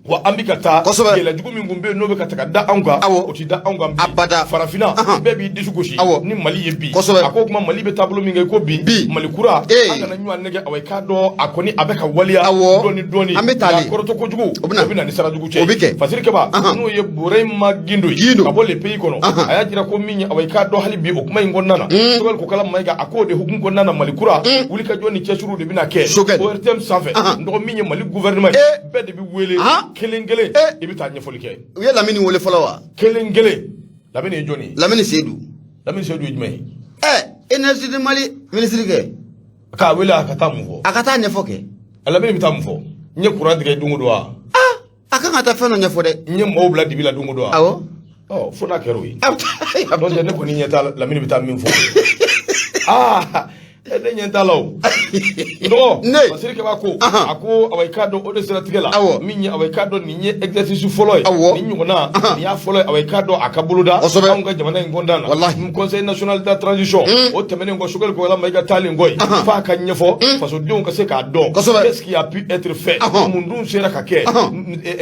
wa an bɛ ka taa. Gɛlɛya jugu min kun bɛ yen, n'o bɛ ka taga da anw kan, o ti da anw kan bi. Abada. Farafinna bɛɛ b'i disi gosi ni Mali ye bi. A ko kuma, Mali bɛ taabolo min kɛ ko bi, Bi. Mali kura, an kana ɲɔgɔn nɛgɛ, awa, i k'a dɔn, a kɔni a bɛ ka waleya dɔɔni dɔɔni. An bɛ taa nka kɔrɔtɔ kojugu, O bɛ na. o bɛ na ni sira jugu cɛ. O bɛ kɛ. Fasiri Kaba, n'o ye Burema Gindo ye, Gindo. ka bɔ Le Pays kɔnɔ, a y'a jira ko min ye, awa, i k'a dɔn, hali bi o kuma in kɔnɔna na, Choguel Kokalla Maïga, a k'o de hukumu kɔnɔna na, Mali kura wulikajɔ ni cɛsiriw de bɛna kɛ Choguel. ORTM sanfɛ. N dɔgɔ, min ye Mali gouvernement ye, bɛɛ de bɛ wele kelen kelen, i bɛ taa ɲɛfɔli kɛ. U ye Lamini wele fɔlɔ wa? Kelen kelen. Lamini ye jɔnni ye? Lamini Seyidu. Lamini Seyidu ye jumɛn ye? Énergie de Mali ministre kɛ. K'a wele a ka taa mun fɔ? A ka taa ɲɛfɔ kɛ. Lamini bɛ taa mun fɔ? N ye courant tigɛ don o don wa? A kan ka taa fɛn dɔ ɲɛfɔ dɛ. N ye maaw bila dibi la don o don wa? Awɔ. Ɔ, fo n'a kɛra o ye. A bɛ taa. N'o tɛ, ne kɔni ɲɛ t'a la Lamini bɛ taa min fɔ. Aa, ne ɲɛ t'a la o. N dɔgɔ, Ne. Fasiri Kaba ko, a ko, awa, i k'a dɔn, o de siratigɛ la, min ye, awa, i k'a dɔn, nin ye exercice fɔlɔ ye. Nin ɲɔgɔnna, nin y'a fɔlɔ ye, awa, i k'a dɔn, a ka boloda anw ka jamana in kɔnɔna na. Conseil national de la transition, o tɛmɛnen kɔ, Choguel Kokalla Maïga taalen kɔ yen, f'a ka ɲɛfɔ fasodenw ka se k'a dɔn qu'est-ce qui a pu être fait, mun dun sera ka kɛ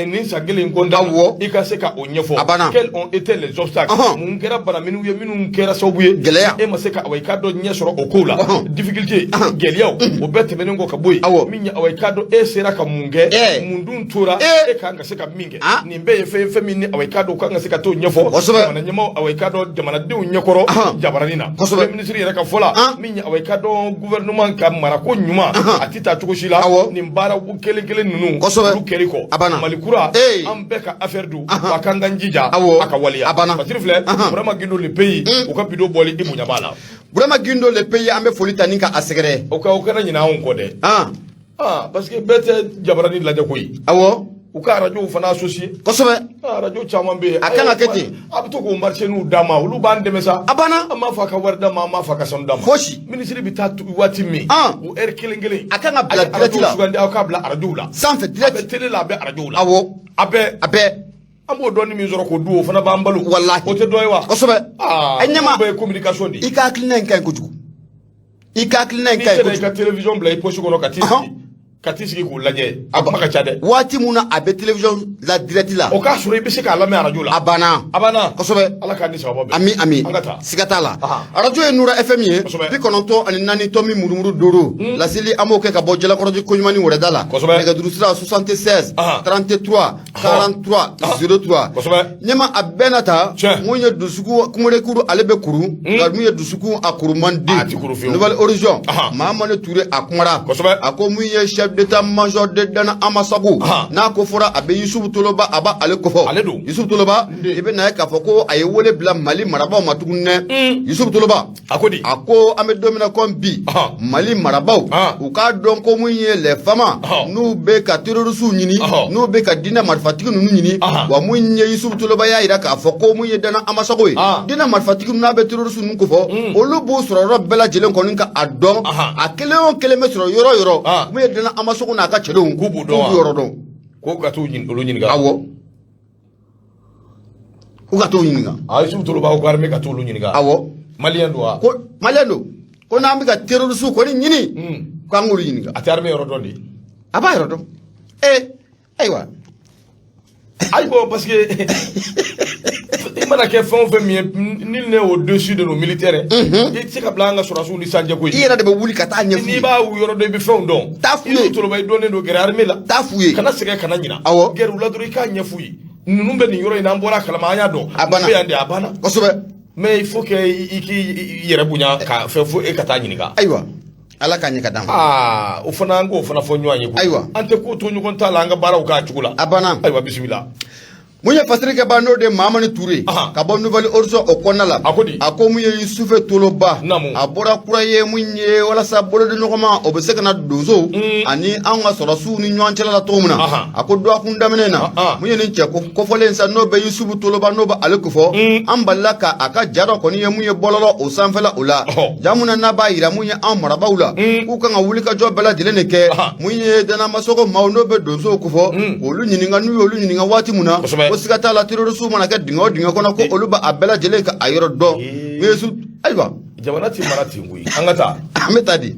nin san kelen in kɔnɔna na, i ka se ka o ɲɛfɔ. A banna. Quels ont été les obstacles, mun kɛra bana minnu ye, minnu kɛra sababu ye Gɛlɛya. e ma se ka, awa, i k'a dɔn, ɲɛ sɔrɔ o kow la, difficulté, gɛlɛyaw, o bɛɛ tɛmɛnen kɔ ka bɔ yen, min ye, awa, i k'a dɔn, e sera ka mun kɛ, mun dun tora e kan ka se ka min kɛ. Nin bɛɛ ye fɛn ye, fɛn min ni, awa, i k'a dɔn, u kan ka se ka t'o ɲɛfɔ jamana ɲɛmaaw, awa, i k'a dɔn, jamanadenw ɲɛkɔrɔ jabaranin na. Premier ministre yɛrɛ ka fɔ la, min ye, awa, i k'a dɔn, gouvernement ka marako ɲuman, a ti taa cogo si la nin baara kelen kelen ninnu olu kɛri kɔ. A banna. Mali kura, an bɛɛ ka affaire don, wa k'an k'an jija a ka waleya. A banna. Fasiri filɛ, Burama Gindo, Le Pays, u ka bidon bɔli, i bonya b'a la. Burama Gindo, Le Pays, an bɛ foli ta. Goyita ni ka a sɛgɛrɛ. O kana ɲinɛ anw kɔ dɛ. Ah, parce que bɛɛ tɛ jabarani lajɛ koyi. U ka arajow fana associé. Arajo caman bɛ yen. A kan ka kɛ ten. A bɛ to k'o marché n'u d'a ma, olu b'an dɛmɛ sa. A banna. An m'a fɔ a ka wari d'a ma, an m'a fɔ a ka sanu d'a ma. Fosi. Minisiri bɛ taa waati min. O heure kelen kelen. A kan ka bila direct la. Arajo sugandi, aw k'a bila arajow la. Sanfɛ direct. A bɛ télé la, a bɛ arajow la. Awɔ. A bɛɛ. A bɛɛ. An b'o dɔɔni min sɔrɔ k'o dun, o fana b'an balo. Walahi. O tɛ dɔ ye wa? Kosɛbɛ. Aa, ɛ ɲɛma. o bɛɛ ye communication de ye. I ka hakilina in ka ɲi kojugu. I ka hakilina in ka ɲi kojugu. N'i sera i kojugu. ka télévision bila i poche kɔnɔ ka t'i sigi. Ka t'i sigi k'u lajɛ, a kuma ka ca dɛ. Waati mun na a bɛ télévision la direct la. O k'a sɔrɔ i bɛ se k'a lamɛn arajo la. A banna. A banna. Kosɛbɛ. Ala k'an ni sababa bɛn. Ami ami. An ka taa. Siga t'a la. Arajo ye Nura FM ye. 94 tomi murumuru 5. Laseli an b'o kɛ ka bɔ Jalakɔrɔji koɲuman wɛrɛda la. Nɛgɛjuru sira 76 33 43 03. Ɲɛma a bɛɛ na ta. Mun ye dusukun kunberekuru, ale bɛ kuru. Nka mun ye dusukun a kuru man di. A ti kuru fiyewu. Nouvel Horizon. Mahamani Ture a kumara. A ko mun ye chef d'état-major de Dan Amasago. N'a ko fɔra a bɛ Yusufu Toloba, a b'a ale kofɔ. Ale don. Yusufu Toloba, i bɛ na ye k'a fɔ ko a ye wele bila Mali marabaaw ma tuguni dɛ. Yusufu Toloba. A ko di? A ko an bɛ don min na komi bi, Mali marabaaw, u k'a dɔn ko mun ye les FAMa, n'u bɛ ka terroristew ɲini, n'u bɛ ka diinɛ marifatigi ninnu ɲini, wa mun ye Yusufu Toloba y'a jira k'a fɔ ko mun ye Dan Amasago ye, diinɛ marifatigi ninnu n'a bɛ terroriste ninnu kofɔ, olu b'u sɔrɔ yɔrɔ bɛɛ lajɛlen kɔni ka a dɔn, a kelen o kelen bɛ sɔrɔ yɔrɔ o yɔrɔ, mun ye Dan Amasago n'a ka cɛdenw k'u b'u dɔn wa? K'u b'u yɔrɔ dɔn. Ko ka t'u olu ɲininka. Awɔ. K'u ka t'u ɲininka. A Yusufu Toloba ko armée ka t'olu ɲininka. Awɔ. Malien don wa? Ko malien don. Ko n'an bɛ ka terroriste kɔni ɲini. K'an k'olu ɲininka. A tɛ armée yɔrɔ dɔn de. A b'a yɔrɔ dɔn. Ayiwa. Ayi bon, parce que i mana kɛ fɛn o fɛn min ye, nul n'est au-dessus de nos militaires. I tɛ se ka bila an ka sɔrɔdasiw ni sanjɛ koyi. I yɛrɛ de bɛ wuli ka taa ɲɛf'u ye. N'i b'a yɔrɔ dɔn, i bɛ fɛnw dɔn. Taa f'u ye. Yusufu Toloba, i dɔnnen don, gɛrɛ armée la. Taa f'u ye. Kana sɛgɛn, kana ɲina. Awɔ. Gɛrɛ u la dɔrɔn, i k'a ɲɛf'u ye. Ninnu bɛ nin yɔrɔ in na, an bɔra a kalama, an y'a dɔn. A banna. Nin bɛ yan de, a banna. Kosɛbɛ. Mais il faut que i k'i yɛrɛ bonya ka fɛn fo e ka taa ɲininka. Ayiwa. Ala k'a ɲɛ ka d'an ma. Aa, o fana, an k'o fana fɔ ɲɔgɔn ye koyi. Ayiwa. An tɛ ko to ɲɔgɔn ta la, an ka baaraw k'a cogo la. A banna. Ayiwa, bisimila. Mun ye fasirikɛba n'o de Mahamani Ture ka bɔ Nouvel Horizon o kɔnɔna la. A ko di? A ko mun ye Yusufu Toloba. Naamu. A bɔra kura ye mun ye walasa bolodiɲɔgɔnma o bɛ se ka na donsow ani anw ka sɔrɔdasiw ni ɲɔgɔn cɛla la cogo min na. A ko dɔgɔkun daminɛ na, mun ye nin cɛ kofɔlen sa n'o bɛ Yusufu Toloba n'o bɛ ale kofɔ, an balila ka a ka ja dɔ kɔni ye mun ye bɔlɔlɔ o sanfɛla o la. Ja mun na n'a b'a yira mun ye anw marabaaw la, k'u kan ka wulikajɔ bɛɛ lajɛlen de kɛ. Mun ye Dan Amasago maaw n'o bɛ donsow kofɔ, k'olu ɲininka, n'u y'olu ɲininka waati mun na, ko siga t'a la, terroriste mana kɛ dingɛ o dingɛ kɔnɔ, ko olu b'a bɛɛ lajɛlen ka a yɔrɔ dɔn. Mun ye ayiwa. Jamana ti mara ten koyi. An ka taa. An bɛ taa di.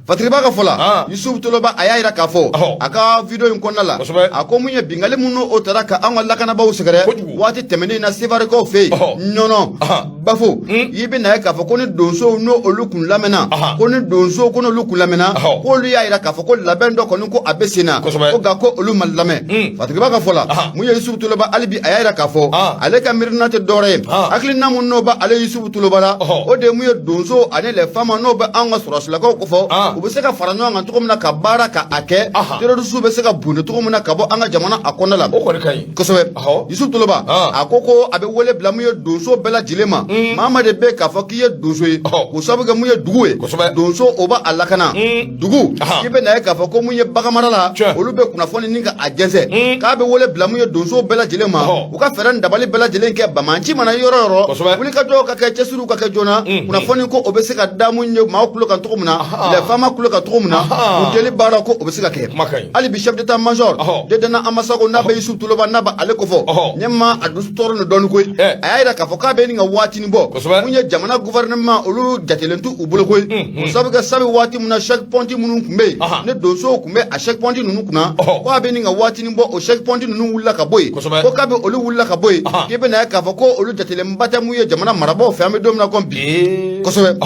Fatiriba ka fɔ la, Yusufu Toloba a y'a yira k'a fɔ a ka video in kɔnɔna la, a ko mun ye binkanni minnu o taara ka an ka lakanabaaw sɛgɛrɛ waati tɛmɛnen na Sevarekaw fɛ yen, Ɲɔnɔ, Bafo, i bɛ na ye k'a fɔ ko ni donsow n'o olu kun lamɛnna, ko ni donsow ko n'olu kun lamɛnna, k'olu y'a yira k'a fɔ ko labɛn dɔ kɔni ko a bɛ sen na, ko nka ko olu ma lamɛn. Fatiriba ka fɔ la, mun ye Yusufu Toloba hali bi a y'a yira k'a fɔ ale ka miirina tɛ dɔwɛrɛ ye, hakilina mun n'o b'ale Yusufu Toloba la, o de ye mun ye donso ani les FAMa n'o bɛ anw ka sɔrɔdasilakaw kofɔ, u bɛ se ka fara ɲɔgɔn kan cogo min na ka baara ka a kɛ, terroriste bɛ se ka bonni cogo min na ka bɔ an ka jamana a kɔnɔna la. O kɔni ka ɲi. Kosɛbɛ. Yusufu Toloba a ko ko a bɛ wele bila mun ye donso bɛɛ lajɛlen ma, maa maa de bɛ k'a fɔ k'i ye donso ye, k'o sababu kɛ mun ye dugu ye, donso o b'a lakana dugu, i bɛ na ye k'a fɔ ko mun ye baganmara la, olu bɛ kunnafoni ni ka a jɛnsɛn, k'a bɛ wele bila mun ye donso bɛɛ lajɛlen ma, u ka fɛɛrɛ ni dabali bɛɛ lajɛlen kɛ banbaanci mana yɔrɔ o yɔrɔ, wulikajɔ ka kɛ, cɛsiriw ka kɛ joona, kunnafoni ko o bɛ se ka da mun ye maaw tulo kan cogo min na, les FAMa tulo kan cogo min na, u deli baara ko o bɛ se ka kɛ. Hali bi chef d'état major de Dan Amasago n'a bɛ Yusufu Toloba n'a bɛ ale kofɔ, ɲɛma a dusu tɔɔrɔ ni dɔɔni koyi. A y'a yira k'a fɔ k'a bɛ nin ka waatinin bɔ, mun ye jamana gouvernement olu jatelen t'u bolo koyi, o sabu kɛ sabu waati min na checkpoint minnu tun bɛ yen, ne donsow tun bɛ a checkpoint ninnu kunna, ko a bɛ nin ka waatinin bɔ, o checkpoint ninnu wulila ka bɔ yen, ko kabi olu wulila ka bɔ yen, k'i bɛ na ye k'a fɔ ko olu jatelenba tɛ mun ye jamana marabaaw fɛ, an bɛ don min na komi bi. Kosɛbɛ.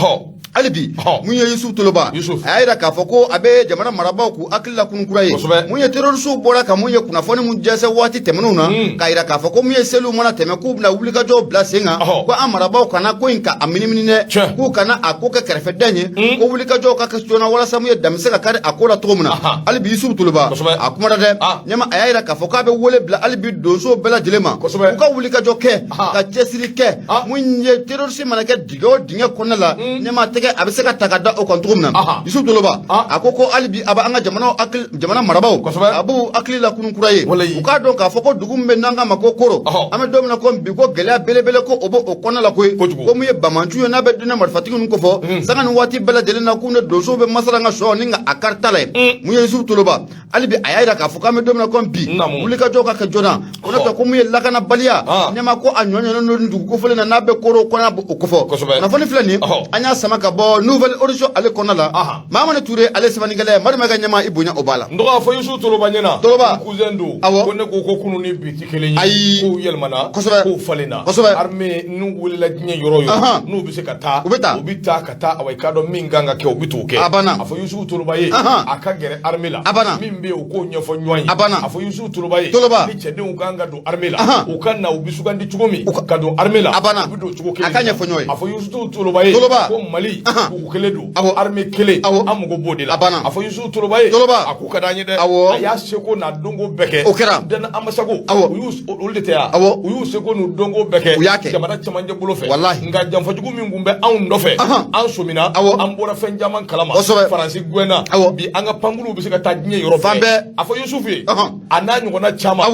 Hali bi mun ye Yusufu Toloba a y'a yira k'a fɔ ko a bɛ jamana marabaaw k'u hakili lakunu kura ye, mun ye terroristew bɔra ka mun ye kunnafoni mun jɛnsɛn waati tɛmɛnenw na, k'a yira k'a fɔ ko mun ye seliw mana tɛmɛ k'u bɛna wulikajɔw bila sen kan, ko an marabaaw kana ko in ka a minimini dɛ, k'u kana a ko kɛ kɛrɛfɛdɛn ye, ko wulikajɔw ka kɛ joona walasa mun ye dan bɛ se ka kari a ko la cogo min na. Hali bi Yusufu Toloba a kumana dɛ, ɲɛma a y'a yira k'a fɔ k'a bɛ wele bila hali bi donsow bɛɛ lajɛlen ma, u ka wulikajɔ kɛ, ka cɛsiri kɛ, mun ye terroriste mana kɛ dingɛ o dingɛ kɔnɔna la, ɲɛma tɛgɛ tɛgɛ a bɛ se ka ta ka da o kan cogo min na. Yusufu Toloba a ko ko hali bi a bɛ an ka jamana hakili, jamana marabaaw, a b'u hakili lakunun kura ye, u k'a dɔn k'a fɔ ko dugu min bɛ n'an k'a ma ko Koro, an bɛ don min na ko bi, ko gɛlɛya belebele ko o b'o o kɔnɔna la koyi, ko mun ye banbaanci ye n'a bɛ diinɛ marifatigi ninnu kofɔ sanga ni waati bɛɛ lajɛlen na, k'u ni donsow bɛ masala ka sɔ ni ka a karita la ye. Mun ye Yusufu Toloba, hali bi a y'a jira k'a fɔ k'an bɛ don min na komi bi, wulikajɔ ka kɛ joona, ko n'o tɛ ko mun ye lakanabaliya ɲɛma, ko a ɲɔɲɔnen don dugu kofɔlen na n'a bɛ Koro kɔnɔ, o kofɔ. Kunnafoni filɛ nin, an y'a sama ka bɔ Nouvel Horizon ale kɔnɔna la. Mahamani Ture ale sɛbɛnnikɛla ye. Marima ka ɲɛma, i bonya o b'a la. N dɔgɔ, a fɔ Yusufu Toloba ɲɛna. Toloba. Cousin don. Awɔ. Ko ne ko ko kunun ni bi tɛ kelen ye. Ayi. Kow yɛlɛmana. Kow falenna. Armée n'u welela diɲɛ yɔrɔ o yɔrɔ, n'u bɛ se ka taa, u bɛ taa. U bɛ taa ka taa. Awa, i k'a dɔn min kan ka kɛ, u bɛ t'o kɛ. A banna. A fɔ Yusufu Toloba ye, a ka gɛrɛ armée la. A banna. Min bɛ yen, u k'o ɲɛfɔ ɲɔgɔn ye. A banna. A fɔ Yusufu Toloba ye. Toloba. Ni cɛdenw kan ka don armée la, u ka na, u bɛ sugandi cogo min ka don armée la, A banna. u bɛ don cogo kelen. A ka ɲɛfɔ ɲɔgɔn ye. A fɔ Yusufu Toloba ye. Toloba. Ko Mali dugu kelen don. Armée kelen. An mago b'o de la. A banna. A fɔ Yusufu Toloba ye. Toloba. A k'u ka d'an ye dɛ. A y'a seko n'a dɔnko bɛɛ kɛ. O kɛra. Dana Amasago. U y'u, olu de tɛ yan. Awɔ. U y'u seko n'u dɔnko bɛɛ kɛ. U y'a kɛ. Jamana camancɛ bolo fɛ. Walahi. Nka janfajugu min tun bɛ anw nɔfɛ, an sɔmina. An bɔra fɛn caman kalama. Faransi gɛnna. Bi an ka pankurunw bɛ se ka taa diɲɛ yɔrɔ fan bɛɛ. A fɔ Yusufu ye. A n'a ɲɔgɔnna caman.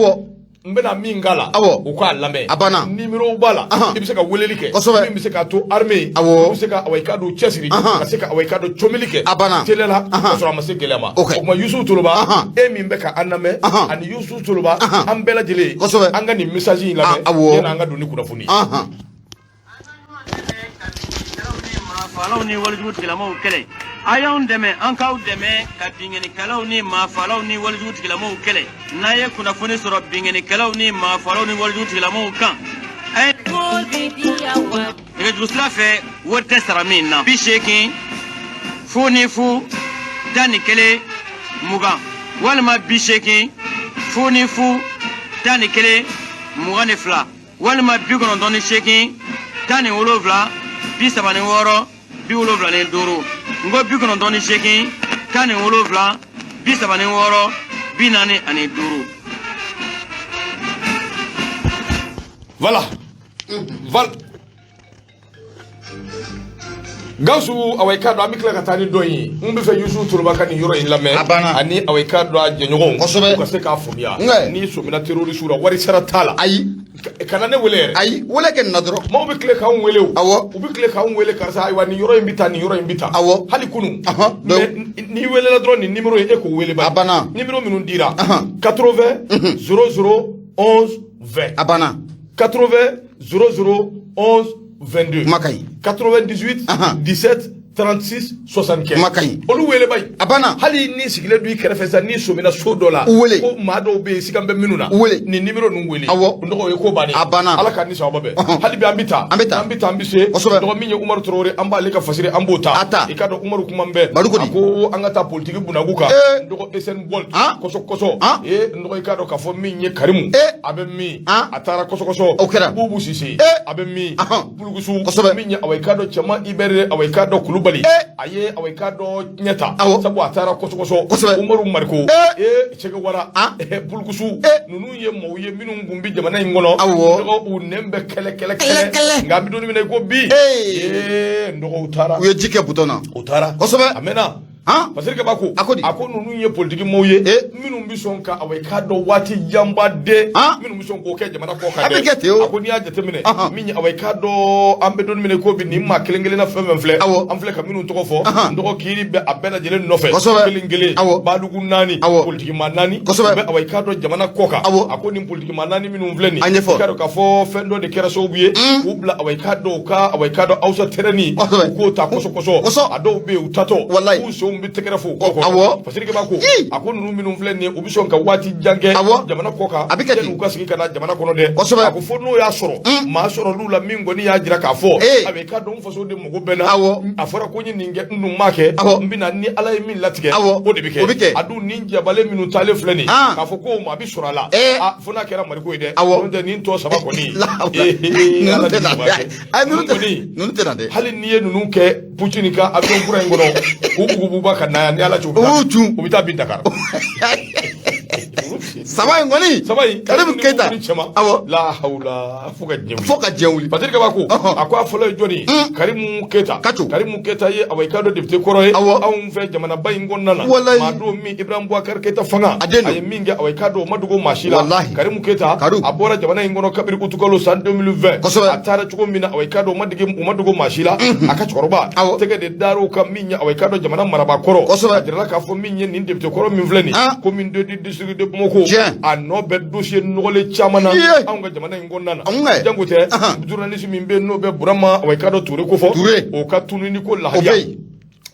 N bɛna min k'a la, u k'a lamɛn. A banna. Numéro b'a la, i bɛ se ka weleli kɛ. Min bɛ se k'a to armée, u bɛ se ka, awa, i k'a dɔn cɛsiri, ka se ka, awa, i k'a dɔn comili kɛ. A banna. Teliya la, ka sɔrɔ a ma se gɛlɛya ma. O tuma Yusufu Toloba, e min bɛ ka an lamɛn, ani Yusufu Toloba, an bɛɛ lajɛlen, an ka nin message in lamɛn yanni an ka don ni kunnafoni ye. Maafalaw ni walijugu tigilamɔgɔw kɛlɛ, a y'anw dɛmɛ, an k'aw dɛmɛ ka binkannikɛlaw ni maafalaw ni walijugu tigilamɔgɔw kɛlɛ. N'a ye kunnafoni sɔrɔ binkannikɛlaw ni maafalaw ni walijugu tigilamɔgɔw kan, a ye nɛgɛjuru sira fɛ, wari tɛ sara min na, 80 00 11 20 walima 80 00 11 22 walima 98 17 36 75. N ko 98 17 36 45. Voilà. Voilà. Gawusu, awa, i k'a dɔn an bɛ tila ka taa ni dɔ ye. N bɛ fɛ Yusufu Toloba ka nin yɔrɔ in lamɛn. A banna. Ani, awa, i k'a dɔn a jɛɲɔgɔnw. U ka se k'a faamuya. N'i sɔmina terroriste la, wari sara t'a la. Ayi. Kana ne wele yɛrɛ. Ayi, wele kɛ nin na dɔrɔn. Maaw bɛ tile k'anw wele o. Awɔ. U bɛ tile k'anw wele, karisa, ayiwa, nin yɔrɔ in bɛ tan, nin yɔrɔ in bɛ tan. Awɔ. Hali kunun. Mais n'i welela dɔrɔn, nin numéro ye, e k'o wele ba. A banna. Numéro minnu dira. 80 00 11 20. A banna. 80 00 11 22. Kuma ka ɲi. 98 17 36 75. Kuma ka ɲi. Olu wele ba ye. A banna. Hali n'i sigilen don i kɛrɛfɛ sisan, n'i sɔmina so dɔ la. U wele. Ko maa dɔw bɛ yen, siga bɛ minnu na. U wele. Nin numéro ninnu wele. Awɔ. N dɔgɔ, o ye ko bannen. A banna. Ala k'an ni sababa bɛn. Hali bi an bɛ taa. An bɛ taa. An bɛ taa, an bɛ se. Kosɛbɛ. Dɔgɔ min ye Umaru Tarawele, an b'ale ka fasiri, an b'o ta. A ta. I k'a dɔn Umaru kuma bɛɛ. Madu ko di? A ko an ka taa politiki bunaku kan. Ee. N dɔgɔ Usain Bolt. Han? Kɔsɔ kɔsɔ. Han? Ee, n dɔgɔ, i k'a dɔn k'a fɔ min ye Karimu. Ee. A bɛ min? Han? A taara kɔsɔ kɔsɔ. O kɛra. Bubu Sise. Ee. A bɛ min? Ahan. Bulukusu. Kosɛbɛ. Min ye, awa, i k'a dɔn cɛman Ibɛrɛ, awa, i k'a dɔn Kulubali. Ee. A ye, awa, i k'a dɔn ɲɛ ta. Awɔ. Sabu a taara kɔsɔ kɔsɔ. Kosɛbɛ. Umaru Mariko. Ee. Ee, Che Guevara. Han? Bulukusu. Ee. Ninnu ye maaw ye minnu kun bɛ jamana in kɔnɔ. Awɔ. N dɔgɔ, u nɛn bɛ kɛlɛ kɛlɛ Kɛlɛ, kɛlɛ. Nka an bɛ don min na i ko bi. Ee. Ee, n dɔgɔ, u taara. U ye ji kɛ butɔn na. U taara. Kosɛbɛ. A mɛnna. Han? Fasiri Kaba ko. A ko di? A ko ninnu ye politiki maaw ye. Ee. Minnu bɛ sɔn ka, awa, i k'a dɔn waati janba de. Han? Minnu bɛ sɔn k'o kɛ jamana kɔ kan A bɛ dɛ. kɛ ten o. A ko n'i y'a jateminɛ. Ahan. Min ye, awa, i k'a dɔn an bɛ don min na i ko bi, nin maa kelen kelenna fɛn fɛn filɛ. Awɔ. An filɛ ka minnu tɔgɔ fɔ. Ahan. N dɔgɔ, kiiri bɛ a bɛɛ lajɛlen nɔfɛ. Kosɛbɛ. Kelen kelen. Awɔ. Badugu naani. Awɔ. Politiki maa naani. Kosɛbɛ. U bɛ, awa, i k'a dɔn jamana kɔ kan. Awɔ. A ko nin politiki maa naani minnu filɛ nin. A ɲɛfɔ. I k'a dɔn k'a fɔ fɛn dɔ de kɛra sababu ye. K'u bila, awa, i k'a dɔn u ka, awa, i k'a dɔn Awusa tɛrɛni. Kosɛbɛ. U k'o ta kɔsɔ kɔsɔ. Kosɔ. A dɔw bɛ yen, u tatɔ. Walayi. K'u senw bɛ tɛgɛrɛ fɔ u kɔ kɔrɔ. Awɔ. Fasiri Kaba ko. Ii. A ko ninnu minnu filɛ nin ye, u bɛ sɔn ka waati jan kɛ. Awɔ. Jamana kɔ kan. A bɛ kɛ ten. Yanni u ka segin ka na jamana kɔnɔ dɛ. Kosɛbɛ. A ko fo n'o y'a sɔrɔ. Maa sɔrɔ l'u la min kɔni y'a jira k'a fɔ. Ee. A bɛ i k'a dɔn n faso de mago bɛ n na. Awɔ. A fɔra ko n ye nin kɛ, n dun m'a kɛ. Awɔ. N bɛ na ni Ala ye min latigɛ. Awɔ. O de bɛ kɛ. O bɛ kɛ. A dun nin jabalen minnu taalen filɛ nin ye. Han. K'a fɔ ko maa bɛ sɔrɔ a la. Ee. A fo n'a kɛra Mariko ye dɛ. Awɔ. N'o tɛ nin tɔ saba kɔni. La hawla. Ee, Ninnu Ala tɛ na de b'a dɛ. kɛ. Ayi, ninnu tɛ Kɔni, ninnu tɛ na dɛ. Hali n'i ye ninnu kɛ Putin ka avion kura in kɔnɔ, k'u bugubuguba ka na yan, ni Ala cɛ, u U b'u cun. u bɛ taa bin Dakar. Saba in kɔni. Saba in. Karimu Keyita. Ni cɛma. Awɔ. La hawula, fo ka diɲɛ wuli. Fo ka diɲɛ wuli. Patrick Kabako, a ko a fɔlɔ ye jɔni ye? Karimu Keyita. Kaco. Karimu Keyita ye, awa, i k'a dɔn, député kɔrɔ ye. Awɔ. Anw fɛ jamanaba in kɔnɔna na. Walayi. Maa don min Ibrahim Boubacar Keyita fanga. A den don. A ye min kɛ, awa, i k'a dɔn, o ma dogo maa si la. Walahi. Karimu Keyita. Karu. A bɔra jamana in kɔnɔ kabiri utukalo san 2020. Kosɛbɛ. A taara cogo min na, awa, i k'a dɔn, o ma dogo maa si la. A ka cɛkɔrɔba. Awɔ. Tɛgɛ de dar'o kan min ye, awa, i k'a dɔn, jamana marabaa kɔrɔ. Kosɛbɛ. A jirala k'a fɔ min ye nin député kɔrɔ min filɛ nin. Commune 2 du district de Bamako. Tiɲɛ. A nɔ bɛ dossier nɔgɔlen caman na. Iye. Anw ka jamana in kɔnɔna na. Anw kɛ. Jango tɛ. Journaliste min bɛ yen, n'o bɛ Burama, awa, i k'a dɔn, Ture ko fɔ. Ture. O ka tununi ko O lahaliya. bɛ yen.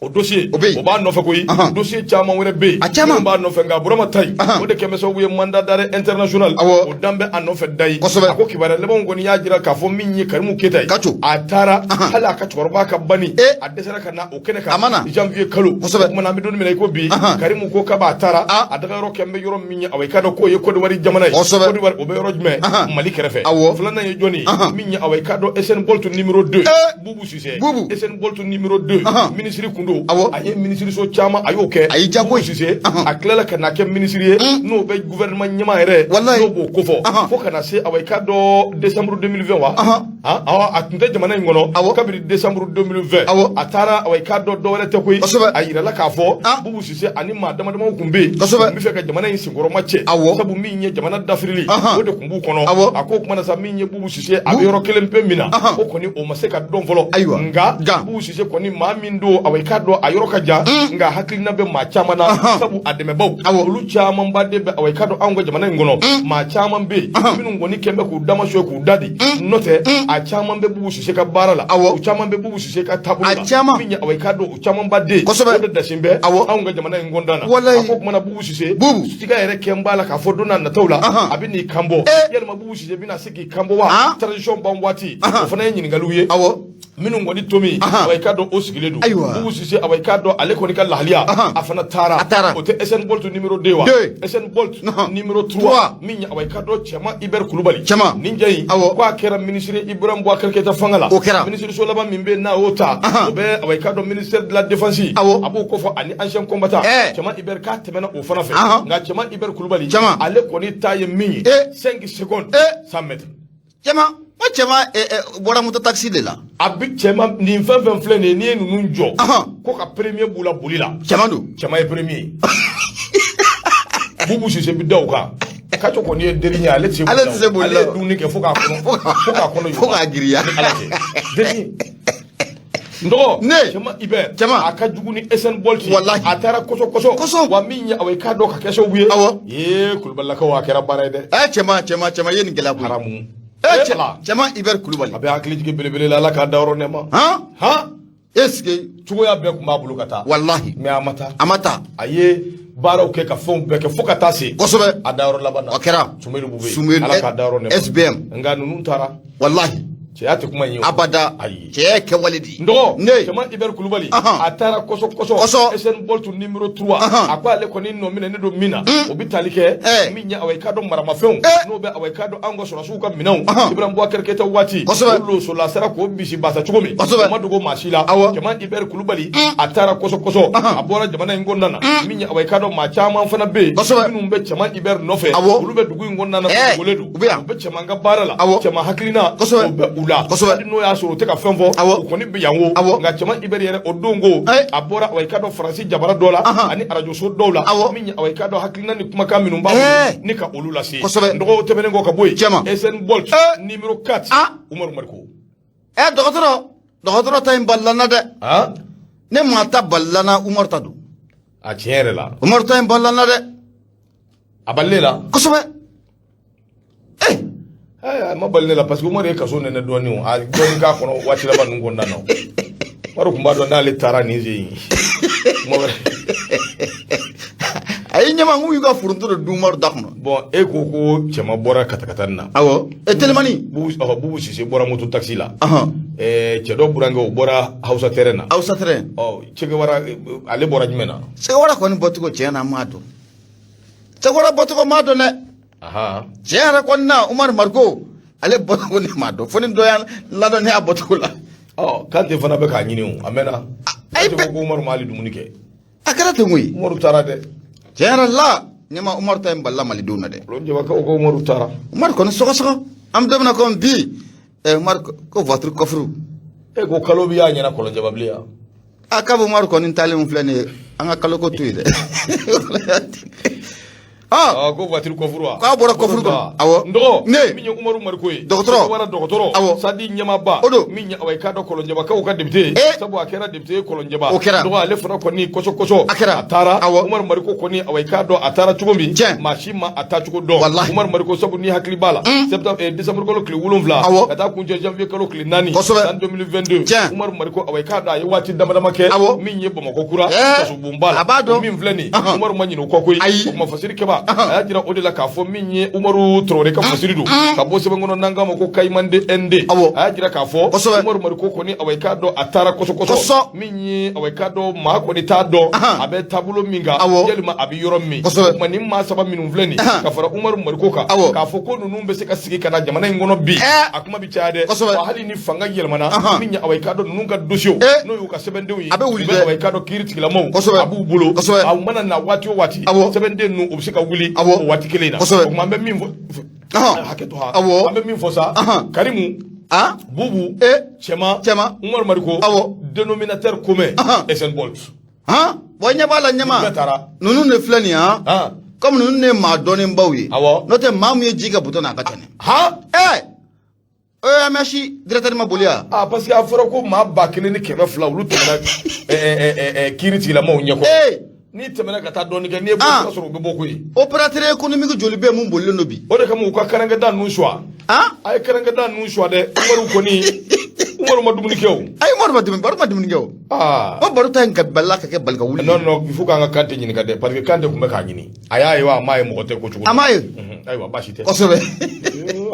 O dossier. O bɛ yen. O b'a nɔfɛ koyi. Dossier caman wɛrɛ bɛ yen. A caman. Minnu b'a nɔfɛ, nka Burama ta in. O de kɛlen bɛ sababu ye mandat d'arrêt international. Awɔ. O dan bɛ a nɔfɛ da ye. Kosɛbɛ. A ko kibaruya labanw kɔni y'a jira k'a fɔ min ye Karimu Keyita ye. Kaco. A taara hali a ka cɛkɔrɔba ka banni. E. A dɛsɛra ka na o kɛnɛ kan. A ma na. Janvier kalo. Kosɛbɛ. O kumana, an bɛ don min na i ko bi. Karimu ko k'a b'a taara. A dagayɔrɔ kɛlen bɛ yɔrɔ min ye, awa, i k'a dɔn k'o ye Côte d'Ivoire jamana ye. Kosɛbɛ. Côte d'Ivoire, o bɛ yɔrɔ jumɛn? Mali kɛrɛfɛ. Awɔ. Filanan ye jɔnni ye? Min ye, awa, i k'a dɔn, SN Bolt numéro 2. Bubu Sise. Bubu. SN Bolt numéro 2. Ministre kun don. Awɔ. A ye ministre so caman, a y'o kɛ. A y'i diya koyi. Bubu Sise. A tilala ka na kɛ ministre ye. N'o bɛ gouvernement ɲɛmaa yɛrɛ. Walayi. N'o b'o kofɔ. Fo ka na se, awa, i k'a dɔn, décembre 2020 wa? Awɔ, a tun tɛ jamana in kɔnɔ. Awɔ. Kabini décembre 2020. Awɔ. A taara, awa, i k'a dɔn, dɔwɛrɛ tɛ koyi. Kosɛbɛ. A yirala k'a fɔ. Bubu Sise ani maa dama damaw tun bɛ yen. Kosɛbɛ. U bɛ fɛ ka jamana in senkɔrɔma cɛ. Awɔ. Sabu min ye jamana dafirili. O de tun b'u kɔnɔ. Awɔ. A ko o kumana sa, min ye Bubu Sise, a bɛ yɔrɔ kelen pe min na. O kɔni, o ma se ka dɔn fɔlɔ. Ayiwa. Nka Nka. Bubu Sise kɔni, maa min don, awa, i k'a dɔn, a yɔrɔ ka jan. Nka hakilina bɛ maa caman na. Sabu a dɛmɛbaw. Awɔ. Olu camanba de bɛ, awa, i k'a dɔn, anw ka jamana in kɔnɔ. Maa caman bɛ yen. Minnu kɔni kɛn bɛ k'u damaso k'u da di. N'o tɛ, a caman bɛ Bubu Sise ka baara la. Awɔ. U caman bɛ Bubu Sise ka taabolo A la. caman. Min ye, awa, i k'a dɔn, o camanba den. Kosɛbɛ. O de dasin bɛ. Awɔ. Anw ka jamana in kɔnɔna na. Walayi. A ko kumana Bubu Sise. Bubu. Siga yɛrɛ kɛn b'a la k'a fɔ don n'a nataw la. A bɛ n'i kan bɔ. Yalima Bubu Sise bɛna se k'i kan bɔ wa? Transition ban waati. O fana ye ɲininkaliw ye. Awɔ. Minnu kɔni to min, awa, i k'a dɔn, o sigilen don. Ayiwa. Bubu Sise, awa, i k'a dɔn, ale kɔni ka lahaliya. A fana taara. A taara. O tɛ SN Bolt numéro 2 wa? 2. SN Bolt numéro 3. 3. Min ye, awa, i k'a dɔn, Cɛma Hubert Kulubali. Cɛma. Nin jɛ in. Awɔ. Ko a kɛra ministre Ibrahim Boubacar Keïta fanga la. O kɛra. Ministre so laban min bɛ yen n'a y'o ta. O bɛ, awa, i k'a dɔn, ministère de la défense. Awɔ. A b'o kɔfɔ ani ancien combattant. Ɛɛ. Cɛma Hubert k'a tɛmɛna o fana fɛ. Nka Cɛma Hubert Kulubali. Cɛma. Ale kɔni ta ye min ye. 5 secondes. 100 mètres. Cɛma, ko cɛma bɔra moto taxi de la. A bi cɛma nin fɛn fɛn filɛ nin ye, n'i ye ninnu jɔ. Ko ka premier b'u la boli la. Cɛma don. Cɛma ye premier ye. Bubu Sise bi da o kan. Kaco kɔni ye dernier ye, ale tɛ se Ale tɛ se boli la. Ale ye dumuni kɛ fo k'a kɔnɔ, fo k'a kɔnɔ Fo k'a giriya. Ni Ala cɛ. Dernier. N dɔgɔ. Ne. Cɛma Hubert. Cɛma. A ka jugu ni SN Bolt ye. Walahi. A taara kɔsɔ kɔsɔ. Kɔsɔ. Wa min ye, awa, i k'a dɔn, ka kɛ sababu ye. Awɔ. Ee, Kulubalilakaw, a kɛra baara ye dɛ. Cɛma, cɛma, cɛma ye nin gɛlɛya koyi. Haramu. Cɛ, Cɛma Hubert Kulubali. A bɛ hakili jigin belebele la, Ala k'a dayɔrɔ nɛɛma. Han. Han. Est ce que. Cogoya bɛɛ tun b'a bolo ka taa. Walahi. Mais a ma taa. A ma taa. A ye baaraw kɛ ka fɛnw bɛɛ kɛ fo ka taa se. Kosɛbɛ. A dayɔrɔ laban na. O kɛra. Sumelu Bube. Sumelu, Ala k'a dayɔrɔ nɛɛma. SBM. Nka ninnu taara. Walahi. Cɛya tɛ kuma in ye o. Abada. Ayi. Cɛ ye kɛwale di. N dɔgɔ. Ne. Cɛman Hubert Kulubali. A taara kɔsɔ kɔsɔ. Kɔsɔ. SN Bolt numéro 3. A ko ale kɔni nɔ minɛ ne don min na. O bɛ tali kɛ. Min ye, awa, i k'a dɔn, maramafɛnw. N'o bɛ, awa, i k'a dɔn, anw ka sɔrɔdasiw ka minɛnw. Ibrahim Boubacar Keïta waati. Kosɛbɛ. O losola sera k'o bisi basa cogo min. Kosɛbɛ. O ma dogo maa si la. Awɔ. Cɛman Hubert Kulubali. A taara kɔsɔ kɔsɔ. A bɔra jamana in kɔnɔna na. Min ye, awa, i k'a dɔn, maa caman fana bɛ yen. Kosɛbɛ. Minnu bɛ Cɛman Hubert nɔfɛ. Awɔ. Olu bɛ dugu in kɔnɔna na. Dogolen don. U bɛ yan. U bɛ Cɛman ka baara la. Awɔ. Cɛman hakilina. Kosɛbɛ. O bɛ u la. Kosɛbɛ. Hali n'o y'a sɔrɔ u tɛ ka fɛn fɔ. Awɔ. U kɔni bɛ yan o. Awɔ. Nka Cɛman Hubert yɛrɛ, o don ko. A bɔra, awa, i k'a dɔn, Faransi jamana dɔ la. Ani arajoso dɔw la. Awɔ. Min ye, awa, i k'a dɔn, hakilina ni kumakan minnu b'a bolo. Ni ka olu lase. Kosɛbɛ. N dɔgɔ, tɛmɛnen kɔ ka bɔ yen. Cɛman. SN Bolt numéro 4. Umaru Mariko. Dɔgɔtɔrɔ, dɔgɔtɔrɔ ta in balila n na dɛ. Ne maa ta balila n na, Umaru ta don. A tiɲɛ yɛrɛ la. Umaru ta in balila n na dɛ. A balilen la. Kosɛbɛ. A ma bali ne la parce que Umaru ye kaso nɛnɛ dɔɔni o. A dɔɔni k'a kɔnɔ waati laban ninnu kɔnɔna na. Umaru tun b'a dɔn n'ale taara nin sen in. Kuma wɛrɛ. A ye ɲɛma n y'u ka foronto de dun Umaru da kɔnɔ. Bon, e ko ko cɛman bɔra katakatani na. Awɔ. Telimani. Bubu Sise bɔra moto taxi la. Cɛ dɔ burankɛ, o bɔra Hausa terrain na. Hausa terrain. Ɔ, Che Guevara, ale bɔra jumɛn na? Che Guevara kɔni bɔcogo, tiɲɛ na, an m'a dɔn. Che Guevara bɔcogo m'a dɔn dɛ. Tiɲɛ yɛrɛ kɔni na, Umaru Mariko ale bɔcogo ne m'a dɔn, fo ni dɔ y'an ladɔnniya a bɔcogo la. Ɔ, Kante fana bɛ k'a ɲini o, a mɛnna. Ayi. Kante ko ko Umaru ma hali dumuni kɛ. A kɛra ten koyi. Umaru taara dɛ. Tiɲɛ yɛrɛ la. Ɲɛma, Umaru ta in balila malidenw na dɛ. Kolonjɛbakaw ko Umaru taara. Umaru kɔni sɔgɔsɔgɔ, an bɛ don min na komi bi, Umaru ko voiture coffre. E ko kalo bɛ y'a ɲɛna Kolonjɛba bilen yan. A k'a bɛ Umaru kɔni taalen filɛ nin ye, an ka kaloko to yen dɛ. Ah, ko voiture coffre wa? K'a bɔra coffre kɔnɔ. Awɔ. N dɔgɔ. Ne. Min ye Umaru Mariko ye. Dɔgɔtɔrɔ. Wara dɔgɔtɔrɔ. Awɔ. Sadi ɲɛmaaba. O don. Min ye awa i k'a dɔn Kɔlɔnjɛbakaw ka député ye. Sabu a kɛra député ye Kɔlɔnjɛba. O kɛra. Dɔgɔ ale fana kɔni kɔsɔ kɔsɔ. A kɛra. A taara. Awɔ. Umaru Mariko kɔni awa i k'a dɔn a taara cogo min. Tiɲɛ. Maa si ma a taacogo dɔn. Walahi. Umaru Mariko sabu n'i hakili b'a la. Septembre décembre kalo tile 7. Awɔ. Ka taa kuncɛ janvier kalo tile 4. Kosɛbɛ. San 2022. Tiɲɛ. Umaru Mariko awa i k'a dɔn a ye waati dama dama kɛ. Awɔ. Min ye Bamakɔ kura. Kasobonba la. A b'a dɔn. Min filɛ nin ye. Ɔhɔn. Umaru ma ɲinɛ o kɔ koyi. Ayi. O kuma fasiri kɛba. A y'a jira o de la k'a fɔ min ye Umaru Tarawele ka fasiri don. Ka bɔ sɛbɛn kɔnɔ n'an k'a ma ko Kayimande ND. Awɔ. A y'a jira k'a fɔ. Kosɛbɛ. Umaru Mariko kɔni awa i k'a dɔn a taara kɔsɔ kɔsɔ. Kɔsɔ. Min ye awa i k'a dɔn maa kɔni t'a dɔn. Ahan. A bɛ taabolo min kan. Awɔ. Yalima a bɛ yɔrɔ min. Kosɛbɛ. O tuma nin maa saba minnu filɛ nin. Ahan. Ka fara Umaru Mariko kan. Awɔ. K'a fɔ ko ninnu bɛ se ka sigi ka na jamana in kɔnɔ bi. Ɛɛ. A kuma bɛ caya dɛ. Kosɛbɛ. Wa hali ni fanga yɛlɛmana. Ahan. Min ye awa i k'a dɔn ninnu ka dossier. Ee. N'o y'u ka sɛbɛndenw ye. A bɛ wuli U bɛ dɛ. awa i k'a dɔn kiiri tigilamaaw. Kosɛbɛ. A b'u bolo. Kosɛbɛ. A mana na waati o waati. Awɔ. Sɛbɛnden ninnu u bɛ se ka wuli. Awɔ. O waati kelen in na. Kosɛbɛ. O tuma an bɛ min fɔ. Ɔhɔn. Hakɛ to ha. Awɔ. An bɛ min fɔ sa. Ahan. Karimu. Ah. Bubu. Eh. Cɛma. Cɛma. Umaru Mariko. Awɔ. Dénominateur commun. Ahan. Usain Bolt. Han, bɔn ɲɛ b'a la ɲɛma. Bɛɛ taara. Ninnu de filɛ nin ye han. Han. Komi ninnu de ye maa dɔnnenbaw ye. Awɔ. N'o tɛ maa min ye ji kɛ butɔn na a ka ca dɛ. Han. EMH directeur ma boli yan. Ah, parce que a fɔra ko maa 1200 olu tɛmɛna kiiri tigilamaaw ɲɛkɔrɔ. Ee. N'i tɛmɛna ka taa dɔɔnin kɛ, n'i ye bɔ Ah. i b'a sɔrɔ u bɛ bɔ koyi. Opérateur économique joli bɛ yen mun bolilen don bi? O de kama u ka karankɛda ninnu suwa. Han. A ye karankɛda ninnu suwa dɛ. Umaru kɔni, Umaru ma dumuni kɛ o. Ayi, Umaru ma dumuni, Baro ma dumuni kɛ o. Ah. O baro ta in ka balila ka kɛ bali ka wuli. Non non, il faut k'an ka Kante ɲininka dɛ, parce que Kante tun bɛ k'a ɲini. A y'a ye wa, a m'a ye mɔgɔ tɛ ko cogo. A m'a ye. Ayiwa, baasi tɛ. Kosɛbɛ.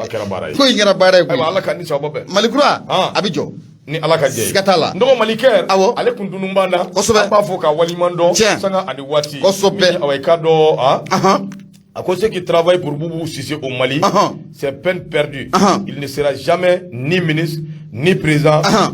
A kɛra baara ye. Ko in kɛra baara ye koyi. Ayiwa, Ala ka ni sababa bɛn. Mali kura Ah. a bɛ jɔ. Ni Ala ka jɛ ye. Siga t'a la. N dɔgɔ Malikɛ. Awɔ. Ale kun tunun b'an na. Kosɛbɛ. An b'a fɔ k'a waleɲuman dɔn. Tiɲɛ. Sanga ani waati. Kosɛbɛ. Min ye awa i k'a dɔn ah. Ahan. A ko ceux qui travaillent pour Boubou Cissé au Mali, Uh-huh. c'est peine perdue. Uh-huh. Il ne sera jamais ni ministre, ni président, Uh-huh.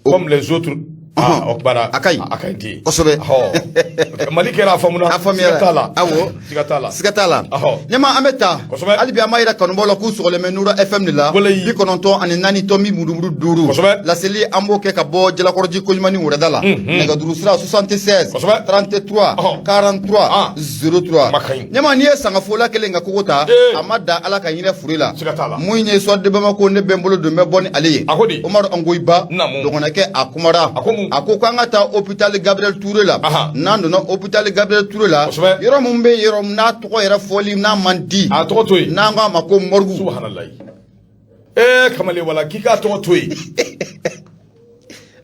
comme les autres. Ah, o kumana, A ka ɲi. A ka ɲi ten. Kosɛbɛ. Ɔhɔ. Mali kɛra a faamuna. A faamuyara. Siga t'a la. Awɔ. Siga t'a la. Siga t'a la. Ɔhɔ. Ɲɛma, an bɛ taa. Kosɛbɛ. Hali bi an b'a yira kanubaw la k'u sɔgɔlen bɛ Nura FM de la. Walayi. 94.5. Kosɛbɛ. Laseli an b'o kɛ ka bɔ Jalakɔrɔji Koɲumani wɛrɛda la. Nɛgɛjuru sira 76 Kosɛbɛ. 33 Ɔhɔ. 43 Ah. 03. Kuma ka ɲi. Ɲɛma, n'i ye sangafola kelen ka kogo ta. Ee. A ma da Ala ka hinɛ fure la. Siga t'a la. Mun ye Soir de Bamako ne bɛ n bolo don n bɛ bɔ ni ale ye. A ko di? Umaru Angoyiba. Naamu. Dɔgɔnɔkɛ a kumara. A ko mun? A ko k'an ka taa hôpital Gabriel Touré la. Ahan. N'an donna hôpital Gabriel Touré la. Kosɛbɛ. Yɔrɔ min bɛ yen, yɔrɔ min n'a tɔgɔ yɛrɛ fɔli n'a man di. A tɔgɔ to yen. N'an k'a ma ko morgue. Subahanallahi. Ee kamalen wala k'i k'a tɔgɔ to yen.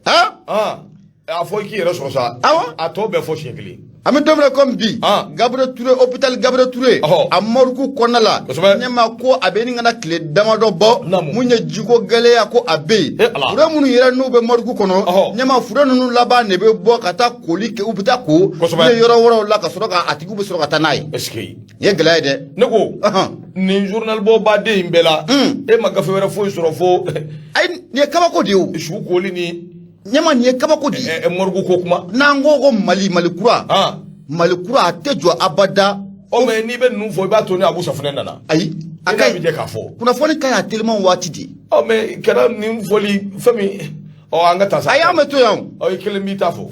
Han. Ah, a fɔ i k'i yɛrɛ sɔrɔ sa. Awɔ. A tɔ bɛɛ fɔ siɲɛ kelen. An bɛ don min na komi bi. Ah. Gabriel Touré hôpital Gabriel Touré. Ɔhɔ. A morgue kɔnɔna la. Kosɛbɛ. Ɲɛma ko a bɛ ɲini ka na tile damadɔ bɔ. Naamu. Mun ye jiko gɛlɛya ko a bɛ yen. Eh, Ala. Fure minnu yɛrɛ n'u bɛ morgue kɔnɔ. Ɔhɔ. Ɲɛma fure ninnu laban de bɛ bɔ ka taa koli kɛ u bɛ taa ko. Kosɛbɛ. N'u ye yɔrɔ wɛrɛw la ka sɔrɔ ka a tigiw bɛ sɔrɔ ka taa n'a ye. Est ce que. Nin ye gɛlɛya ye dɛ. Ne ko. Ɔhɔn. Nin journal bɔba den in bɛɛ la. E ma gafe wɛrɛ foyi sɔrɔ fo Ayi, nin ye kabako de ye o. su koli ni Ɲɛma, nin ye kabako de ye. morgue ko kuma. N'an ko ko Mali Mali kura. Ah. Mali kura a tɛ jɔ abada. Ɔ mais n'i bɛ ninnu fɔ i b'a to ni Abu Safunɛ nana. Ayi. A A ka ka ɲi. ɲi. Bɛ jɛ k'a fɔ. Kunnafoni ka ɲi a teliman waati de. Ɔ mais kana nin fɔli fɛn min ɔ an ka taa sa. Ayi, an bɛ to yan o. Ɔ i kelen b'i ta fɔ.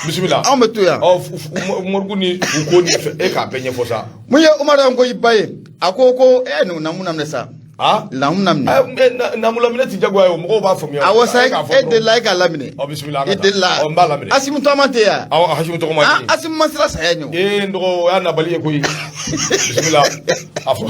Bisimila. Anw bɛ to yan. Ɔ morgue ni u ko ni fɛn e k'a bɛɛ ɲɛfɔ sa. Mun ye Umaru Angoyiba ye? A ko ko nin namu na minɛ sa. Ah. Namu na minɛ. Namulaminɛ ti jagoya ye o mɔgɔw b'a faamuya. Awɔ sa E k'a fɔ e dɔrɔn. delila e k'a laminɛ. Ɔ bisimila an ka E taa. delila. Ɔ n b'a laminɛ. Asimu tɔgɔma tɛ yan. Awɔ Hasimu tɔgɔma Ah ye. Asimu ma siran saya ɲɛ o. Ee n dɔgɔ o y'a nabali ye koyi. Bisimila. A fɔ.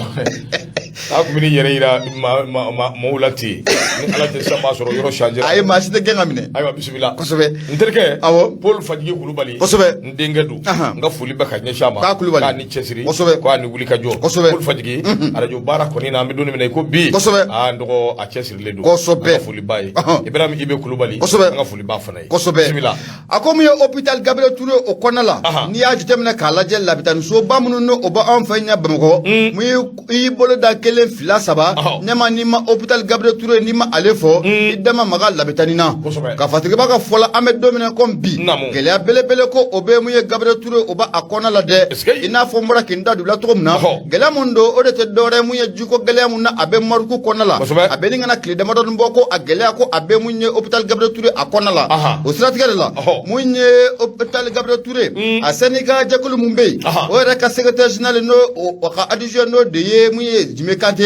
N'a kun bɛ n'i yɛrɛ yira maaw la ten. Ni Ala tɛ sisan b'a sɔrɔ yɔrɔ changer. Ayi maa si tɛ gɛn ka minɛ. Ayiwa bisimila. Kosɛbɛ. N terikɛ. Awɔ. Paul Fajigi Kulubali. Kosɛbɛ. N denkɛ don. Ahan. N ka foli bɛ ka ɲɛsin a ma. K'a Kulubali. K'a ni cɛsiri. Kosɛbɛ. K'a ni wuli ka jɔ. Kosɛbɛ. Paul Fajigi. Arajo baara kɔni na an bɛ don min na i ko bi. Kosɛbɛ. Aa n dɔgɔ a cɛsirilen don. Kosɛbɛ. An ka foli b'a ye. Ɔhɔn. Ibrahim Ibe Kulubali. Kosɛbɛ. An ka foli b'a fana ye. Kosɛbɛ. Bisimila. A ko mun ye hôpital Gabriel Touré o kɔnɔna la. Ahan. N'i y'a jateminɛ k'a lajɛ labitanisoba minnu n'o bɛ anw fɛ ɲɛ Bamakɔ. Mun ye i y'i bolo da kelen 1 2 3 ɲɛma n'i ma hôpital Gabriel Touré n'i ma ale fɔ i da ma maga labitani na. Ka fatigiba ka fɔ la, an bɛ don min na komi bi, gɛlɛya belebele ko o bɛ mun ye Gabriel Touré o b'a a kɔnɔna la dɛ. I n'a fɔ n bɔra k'i da don la cogo min na, gɛlɛya mun don, o de tɛ dɔwɛrɛ mun ye jiko gɛlɛya mun na a bɛ morgue kɔnɔna la. A bɛ ni ka na tile damadɔni bɔ ko a gɛlɛya ko a bɛ mun ye hôpital Gabriel Touré a kɔnɔna la. O siratigɛ de la, mun ye hôpital Gabriel Touré a syndicat jɛkulu mun bɛ yen, o yɛrɛ ka secrétaire général n'o o ka adjoint n'o de ye mun ye Jime Kante,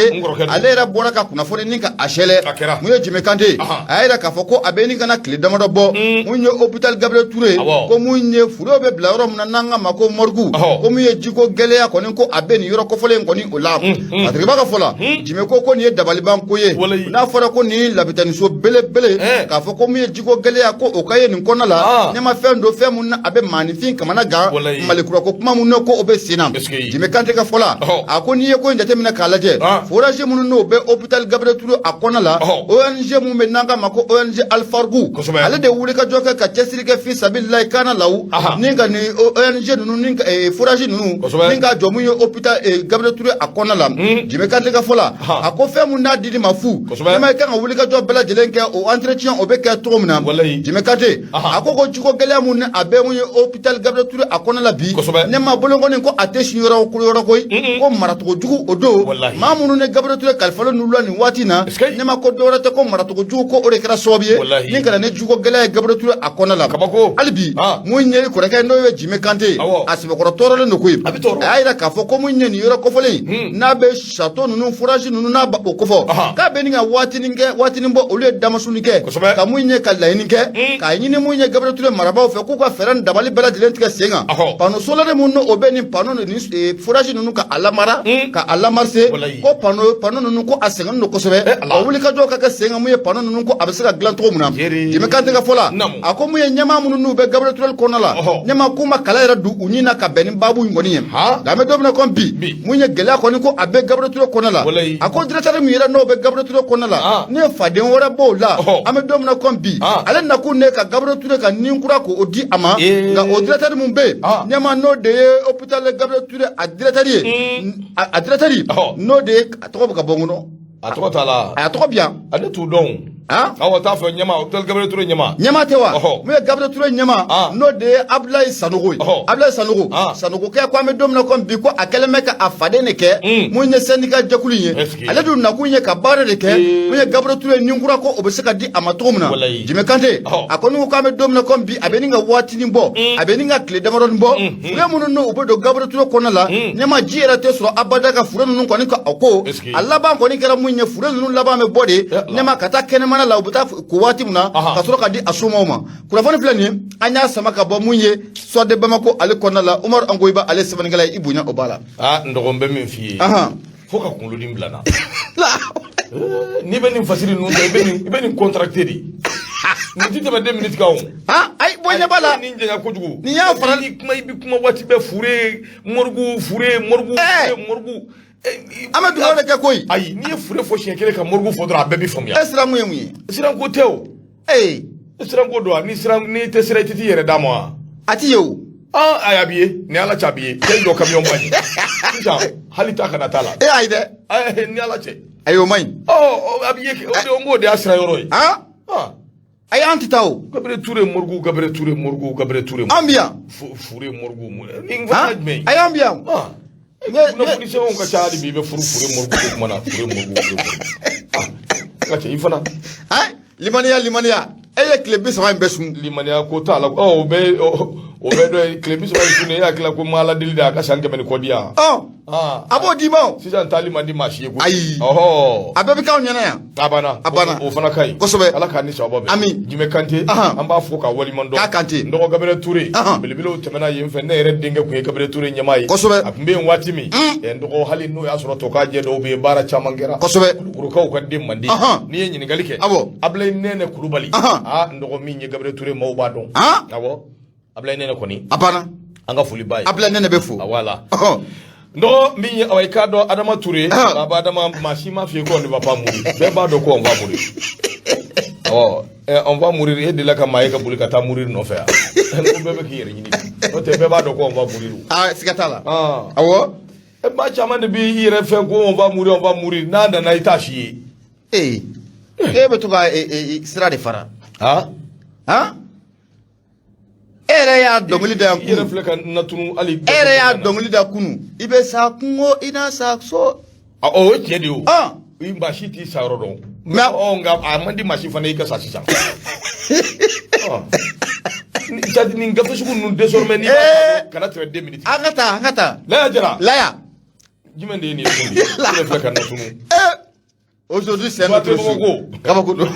ale yɛrɛ bɔra ka kunnafoni ni ka a sɛlɛ. Mun ye Jime Kante, a y'a yira k'a fɔ ko a bɛ ni ka na tile damadɔ bɔ, mun ye hôpital Gabriel Touré, ko mun ye furew bɛ bila yɔrɔ min na n'an k'a ma ko morgue, ko mun ye jiko gɛlɛya kɔni ko a bɛ nin yɔrɔ kofɔlen in kɔni o la. Fatigiba ka fɔ la, Jime ko nin ye dabaliban ko ye. N'a fɔra ko nin labitaniso belebele, k'a fɔ ko mun ye jiko gɛlɛya ko o ka ye nin kɔnɔna la, ne ma fɛn don fɛn mun na a bɛ maaninfin kamana gan. Mali kura ko kuma mun ko o bɛ sen na. Jime Kante ka fɔ la, a ko n'i ye ko in jateminɛ k'a lajɛ, forage minnu n'o bɛ hôpital Gabriel Touré a kɔnɔna la, ONG mun bɛ n'an k'a ma ko ONG Alfargu, ale de wuli ka jɔ kɛ ka cɛsiri kɛ fi sabililayi kana law ni ka nin ONG ninnu ni forage ninnu ni ka jɔ mun ye hôpital Gabriel Touré a kɔnɔna la. Jime Kante ka fɔ la, a ko fɛn mun n'a dili ma fu, ne ma i kan ka wuli ka jɔ bɛɛ lajɛlen kɛ, o entretien o bɛ kɛ cogo min na. Jime Kante a ko jiko gɛlɛya mun ni a bɛ mun ye hôpital Gabriel Touré a kɔnɔna la bi, ne ma bolonkɔni ko a tɛ si yɔrɔ ko yɔrɔ koyi, ko maracogo jugu o don. Maa minnu ni Gabriel Touré kalifalen n'u la nin waati na, ne ma ko dɔwɛrɛ tɛ ko maracogo jugu ko o de kɛra sababu ye ni ka na ni jiko gɛlɛya ye Gabriel Touré a kɔnɔna la. Hali bi mun ye kɔrɔkɛ n'o ye Jime Kante, a sɛbɛkɔrɔ tɔɔrɔlen don koyi. A y'a yira k'a fɔ ko mun ye nin yɔrɔ kofɔlen in n'a bɛ château ninnu forage ninnu n'a o kofɔ, k'a bɛ nin ka waatinin kɛ waatinin bɔ, olu ye damasuni kɛ ka mun ye ka laɲini kɛ k'a ɲini mun ye Gabriel Touré marabaaw fɛ k'u ka fɛɛrɛ ni dabali bɛɛ lajɛlen tigɛ sen kan, panneau solaire mun n'o bɛ nin panneau ni forage ninnu ka a lamara ka a lamarse, ko panneau ninnu ko a sɛgɛnnen don kosɛbɛ, o wulikajɔ ka kɛ sen kan mun ye panneau ninnu ko a bɛ se ka dilan cogo min na. Jime Kante ka fɔ la, a ko mun ye ɲɛmaa minnu n'u bɛ Gabriel Touré kɔnɔna la, ɲɛmaa k'u ma kala yɛrɛ don u ɲin na ka bɛn ni baabu in kɔni ye. Nka an bɛ don min na komi bi, mun ye gɛlɛya kɔni ko a bɛ Gabriel Touré kɔnɔna la, a ko directeur min yɛrɛ n'o bɛ Gabriel Touré kɔnɔna la, ne ye faden wɛrɛ b'o la. An bɛ don min na komi bi, ale nakun ne ka Gabriel Touré ka nin kura k'o di a ma. Nka o directeur min bɛ yen, ɲɛmaa n'o de ye hôpital Gabriel Touré a directeur ye, a directeur n'o de ye, a tɔgɔ bɛ ka bɔ n kɔnɔ. A tɔgɔ t'a la. A tɔgɔ bi yan. A ne t'u dɔn. Awɔ, t'a fɔ ɲɛmaa hôpital Gabriel Touré ɲɛmaa. Ɲɛmaa tɛ wa? Mun ye Gabriel Touré ɲɛmaa, n'o de ye Abdoulaye Sanogo ye. Abdoulaye Sanogo, Sanogo kɛ ko an bɛ don min na komi bi, ko a kɛlen bɛ ka a faden de kɛ mun ye syndicat jɛkulu in ye. Ale dun nakun ye ka baara de kɛ mun ye Gabriel Touré nin kura ko o bɛ se ka di a ma cogo min na. Jime Kante a kɔni ko k'an bɛ don min na komi bi, a bɛ nin ka waatinin bɔ, a bɛ nin ka tile damadɔnin bɔ, fure minnu n'u bɛ don Gabriel Touré kɔnɔna la, ɲɛmaa ji yɛrɛ tɛ sɔrɔ abada ka fure ninnu kɔni ka o ko a laban kɔni kɛra mun ye, fure ninnu laban bɛ bɔ de ɲɛmaa ka taa kɛnɛmana la, u bɛ taa ko waati min na ka sɔrɔ ka di a somaw ma. Kunnafoni filɛ nin ye, an y'a sama ka bɔ mun ye Soir de Bamako ale kɔnɔna la. Umaru Angoyiba ale sɛbɛnnikɛla ye, i bonya o b'a la. Aa, n dɔgɔ, n bɛ min f'i ye, fo ka kunkolodimi bila n na. N'i bɛ nin fasiri ninnu kɛ, i bɛ nin contracté de. Nin ti tɛmɛ 2 minutes kan o. Ayi, bɔ ɲɛ b'a la. Nin janya kojugu. Nin y'a fara. Ni kuma, i bɛ kuma waati bɛɛ fure morgue fure morgue fure morgue. An bɛ dugawu de kɛ koyi. Ayi, n'i ye fure fɔ siɲɛ kelen ka morgue fɔ dɔrɔn, a bɛɛ bɛ faamuya. E siran mun ye mun ye? Siranko tɛ o. Ee. Siranko don wa? Ni siran, n'i tɛ siran, i tɛ t'i yɛrɛ d'a ma wa? A ti ye o. Aa, ayi, a b'i ye ni Ala cɛ, a b'i ye. Cɛ jɔ camion ba ɲɛ sisan, hali taa kana t'a la. E ayi dɛ. Ayi, ni Ala cɛ. Ayi, o man ɲi. Ɔ, a b'i ye, o de n k'o de y'a sira yɔrɔ ye. Ayi, an tɛ taa o. Gabriel Touré morgue, Gabriel Touré morgue, Gabriel Touré. An bi yan. Fure morgue nin fana jumɛn ye? Ayi, an bi yan. Kunnafoni sɛbɛnw ka ca hali bi, i bɛ furu fure morgue ko kuma na, fure morgue, fure morgue. Ka cɛ i fana. Limaniya, limaniya, e ye tile 30 in bɛɛ sun. Limaniya ko t'a la. O bɛɛ o bɛɛ dɔ ye tile 30 in sun, e hakili la ko ma Ala deli de a ka san 100 ni kɔ di yan. A b'o d'i ma o. Sisan taali man di maa si ye koyi. Ayi. A bɛɛ bɛ k'anw ɲɛna yan. A banna. A banna. O fana ka ɲi. Kosɛbɛ. Ala k'a ni sababa bɛn. Ami. Jime Kante. An b'a fo k'a waleɲuman dɔn. K'a Kante. N dɔgɔ Gabriel Touré. Belebelew tɛmɛna yen fɛ, ne yɛrɛ denkɛ tun ye Gabriel Touré ɲɛmaa ye. Kosɛbɛ. A tun bɛ yen waati min. N dɔgɔ, hali n'o y'a sɔrɔ tɔ k'a jɛ dɔw bɛ yen, baara caman kɛra. Kosɛbɛ. Kulukorokaw ka den mandi. N'i ye ɲininkali kɛ. Awɔ. Abulayi Nɛnɛ Kulubali. Aa, n dɔgɔ, min ye Gabriel Touré maaw b'a dɔn. Awɔ. Abulayi Nɛnɛ kɔni. A banna. An ka foli b'a ye. Abulayi Nɛnɛ bɛ fo. Wala. N dɔgɔ, min ye awa i k'a dɔn Adama Touré, Baba Adama, maa si m'a f'i ye ko on ne va pas mourir, bɛɛ b'a dɔn ko on va mourir. Ɔ on va mourir, e delila ka maa ye ka boli ka taa mourir nɔfɛ yan? N ko bɛɛ bɛ k'i yɛrɛ ɲini, n'o tɛ bɛɛ b'a dɔn ko on va mourir. Aa, siga t'a la. Awɔ. E maa caman de b'i yɛrɛ fɛn ko on va mourir, on va mourir, n'a nana i t'a si ye. Ee, e bɛ to ka sira de fara. Han? Han, e yɛrɛ y'a dɔnkili da yan I yɛrɛ kunun. filɛ ka n natunu hali. E yɛrɛ y'a dɔnkili da kunun, i bɛ sa kungo, i na sa so. Ah, o ye tiɲɛ de ye o. Ah. I maa si t'i sa yɔrɔ dɔn. Mais- Ɔ, nka a man di maa si fana i ka sa sisan. Ɔ. C'est-à-dire nin gafe sugu ninnu, désormais n'i b'a Eh. ta, kana tɛmɛ 2 minutes. An ka taa, an ka taa. Laya Jara. Laya. Jumɛn de ye nin ye tuguni? I yɛrɛ filɛ ka n natunu. Eh, aujourd'hui c'est Toi, notre jour. Bamakɔ. Kabako don.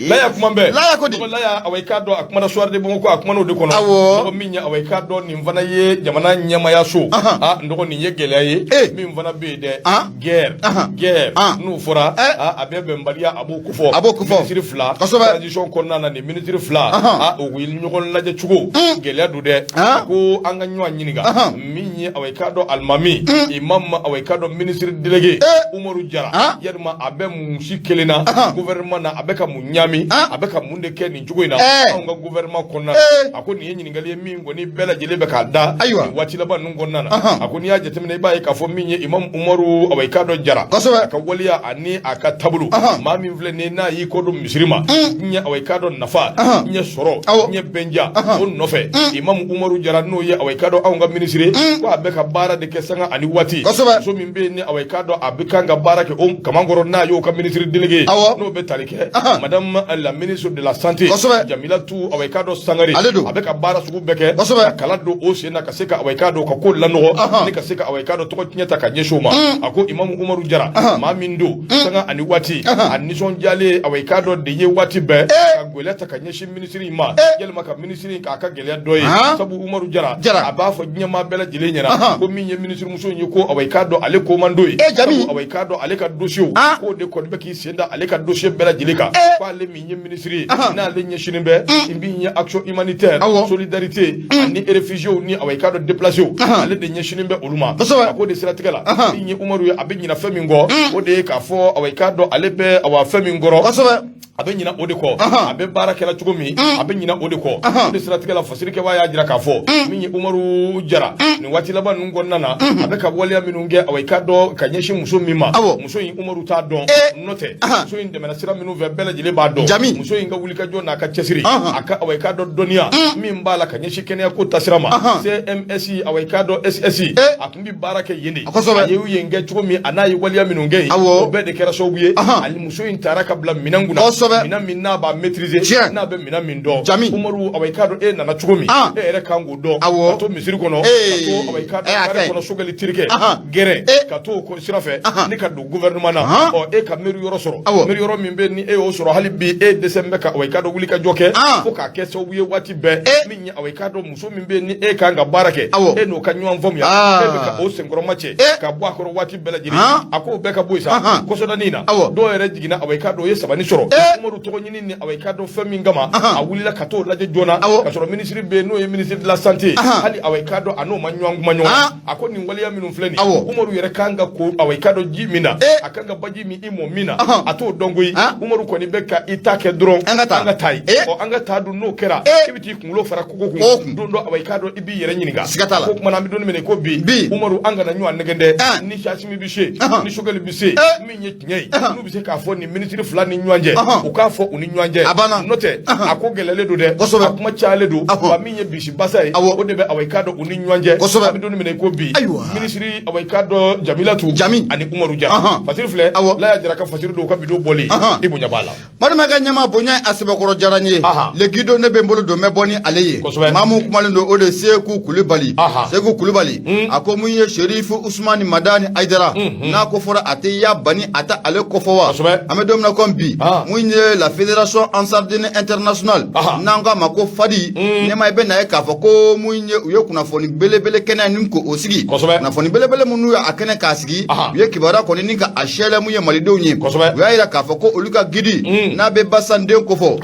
Laya kuma bɛɛ. Laya ko di? Laya, awa, i k'a dɔn a kumana Soir de Bamako, a kumana o de kɔnɔ. Awɔ. Dɔgɔ min ye, awa, i k'a dɔn nin fana ye jamana ɲɛmayaso. Ah, n dɔgɔ, nin ye gɛlɛya ye. Eh. Min fana bɛ yen dɛ. Guerre. Guerre. N'o fɔra. Ah, a bɛ bɛnbaliya, a b'o kofɔ. A b'o kofɔ. Minisiri fila. Transition kɔnɔna na, nin minisiri fila. Ah, o ye ɲɔgɔn lajɛ cogo. Gɛlɛya don dɛ. Ko an ka ɲɔgɔn ɲininka. Min ye, awa, i k'a dɔn alimami. Imam, awa, i k'a dɔn ministre délégué. Umaru Jara. Yalima a bɛ mun si kelen na gouvernement na, a bɛ ka mun ɲaami, a bɛ ka mun de kɛ nin cogo in na anw ka gouvernement kɔnɔna na? A ko nin ye ɲininkali ye min kɔni bɛɛ lajɛlen bɛ k'a da nin waati laban ninnu kɔnɔna na. A ko n'i y'a jateminɛ, i b'a ye k'a fɔ min ye Imam Umaru, awa, i k'a dɔn Jara, a ka waleya ani a ka taabolo, maa min filɛ nin ye, n'a y'i kɔ don misiri ma, diɲɛ, awa, i k'a dɔn nafa, diɲɛ sɔrɔ, diɲɛ bɛnja o nɔfɛ, Imam Umaru Jara, n'o ye, awa, i k'a dɔn anw ka minisiri ye, ko a bɛ ka baara de kɛ sanga ani waati. Muso min bɛ yen ni, awa, i k'a dɔn a bɛ kan ka baara kɛ o kamankɔrɔ, n'a y'o ka ministre délégué ye, n'o bɛ tali kɛ madame la ministre de la santé Jamilatu, awa, i k'a dɔn Sangare, Ale don. a bɛ ka baara sugu bɛɛ kɛ ka kala don o sen na ka se ka, awa, i k'a dɔn ka ko lanɔgɔ ni ka se ka, awa, i k'a dɔn tɔgɔ tiɲɛ ta ka ɲɛsin o ma. A ko Imam Umaru Jara, maa min don sanga ani waati, a nisɔndiyalen, awa, i k'a dɔn de ye waati bɛɛ ka gɛlɛya ta ka ɲɛsin minisiri in ma, yalima ka minisiri in k'a ka gɛlɛya dɔ ye. Sabu Umaru Jara, a b'a fɔ diɲɛmaa bɛɛ lajɛlen ɲɛna ko min ye minisiri muso in ye, ko, awa, i k'a dɔn ale ko man d'o ye. Eh, Jami. Sabu, awa, i k'a dɔn ale ka dossier, k'o de kɔni bɛ k'i sen da ale ka dossier bɛɛ lajɛlen kan, k'ale min ye minisiri ye, n'ale ɲɛsinnen bɛ min ye action humanitaire, solidarité ani réfugiés ni, awa, i k'a dɔn déplacés, ale de ɲɛsinnen bɛ olu ma. A k'o de siratigɛ la, min ye Umaru ye, a bɛ ɲina fɛn min kɔ, o de ye k'a fɔ, awa, i k'a dɔn ale bɛ, awa, fɛn min kɔrɔ, a bɛ ɲina o de kɔ, a bɛ baara kɛla cogo min, a bɛ ɲina o de kɔ. O de siratigɛ la, fasirikɛbaa y'a jira k'a fɔ min ye Umaru Jara, nin waati laban ninnu kɔnɔna na, a bɛ ka waleya minnu kɛ, awa, i k'a dɔn ka ɲɛsin muso min ma, muso in, Umaru t'a dɔn, n'o tɛ muso in dɛmɛna sira minnu fɛ, bɛɛ lajɛlen b'a dɔn. Jami. Muso in ka wulikajɔ n'a ka cɛsiri, a ka, awa, i k'a dɔn dɔnniya min b'a la ka ɲɛsin kɛnɛya ko tasira ma, CMS, awa, i k'a dɔn SS, a tun bɛ baara kɛ yen de. A ye yen kɛ cogo min, a n'a ye waleya minnu kɛ yen, o bɛɛ de kɛra sababu ye ani muso in taara ka bila minɛn kunna, minɛn min n'a b'a maîtriser, n'a bɛ minɛn min dɔn. Jami. Umaru, awa, i k'a dɔn e nana cogo min, e yɛrɛ kan k'o dɔn, ka to misiri kɔnɔ, ka to, awa, i k'a dɔn A carré ka ɲi. kɔnɔ, Sogɛli terikɛ gɛrɛ, ka to o sira fɛ ni ka don gouvernement na, ɔ, e ka mairie yɔrɔ sɔrɔ, mairie yɔrɔ min bɛ ni e y'o sɔrɔ, hali bi e dɛsɛ bɛ ka, awa, i k'a dɔn wuli ka jɔ kɛ fo k'a kɛ sababu ye waati bɛɛ, min ye, awa, i k'a dɔn muso min bɛ yen ni e kan ka baara kɛ, e n'o ka ɲɔgɔn faamuya, e bɛ ka o senkɔrɔma cɛ ka bɔ a kɔrɔ waati bɛɛ lajɛlen. A k'o bɛɛ ka bɔ yen sa, kɔsɔdani in na, dɔw yɛrɛ jiginna, awa, i k'a dɔn o ye sabani sɔrɔ. Umaru tɔgɔ ɲini ni, awa, i k'a dɔn fɛn min kama, a wulila ka t'o lajɛ joona, ka sɔrɔ minisiri bɛ yen, n'o ye ministre de la santé, hali, awa, i k'a dɔn a n'o ma ɲɔgɔn kuma ɲɔgɔn na. A ko nin waleya minnu filɛ nin, Umaru yɛrɛ kan ka ko, awa, i k'a dɔn ji min na, a kan ka baji min, i mɔ min na, a t'o dɔn koyi. Umaru kɔni bɛ ka i ta kɛ dɔrɔn. An ka taa. An ka taa ye. Ɔ, an ka taa dun, n'o kɛra, i bɛ t'i kunkolo fara kogo Kogo kun kun. don dɔ, awa, i k'a dɔn i b'i yɛrɛ ɲininka. Siga t'a la. Ko kumana, an bɛ don min na i ko bi, Bi. Umaru, an kana ɲɔgɔn nɛgɛn dɛ. Ni Asimi bɛ se, ni Sogɛli bɛ se, min ye tiɲɛ ye, n'u bɛ se k'a fɔ nin minisiri fila ni ɲɔgɔn cɛ, u k'a fɔ u ni ɲɔgɔn cɛ. A banna. N'o tɛ, a ko gɛlɛyalen don dɛ. A kuma cayalen don. Wa min ye bisi basa ye, o de bɛ, awa, i k'a dɔn u ni ɲɔgɔn cɛ. An bɛ don min na i ko bi, minisiri, awa, i k'a dɔn Jamilatu Jami. ani Umaru Jara, fasiri filɛ. Laya Jara ka fasiri don u ka vidéo bɔlen, i bonya b'a la. Balimakɛ ɲɛma, bonya a sɛbɛkɔrɔ diyara n ye. Le Guido, ne bɛ n bolo don n bɛ bɔ ni ale ye. Maa mun kumalen don, o de ye Seku Kulubali. Seku Kulubali, a ko mun ye Serifu Usumani Madani Ayidara, n'a ko fɔra a tɛ ya bani a tɛ ale kɔfɔ wa? An bɛ don min na komi bi, mun ye la fédération Ansardine internationale, n'an k'a ma ko FADI, ɲɛma, i bɛ na ye k'a fɔ ko mun ye, u ye kunnafoni belebele kɛnɛ ni k'o sigi. Kunnafoni belebele minnu ye a kɛnɛ k'a sigi, u ye kibaruya kɔni ni ka a sɛlɛ mun ye malidenw ye. U y'a yira k'a fɔ ko olu ka guide, n'a bɛ Basanden kofɔ,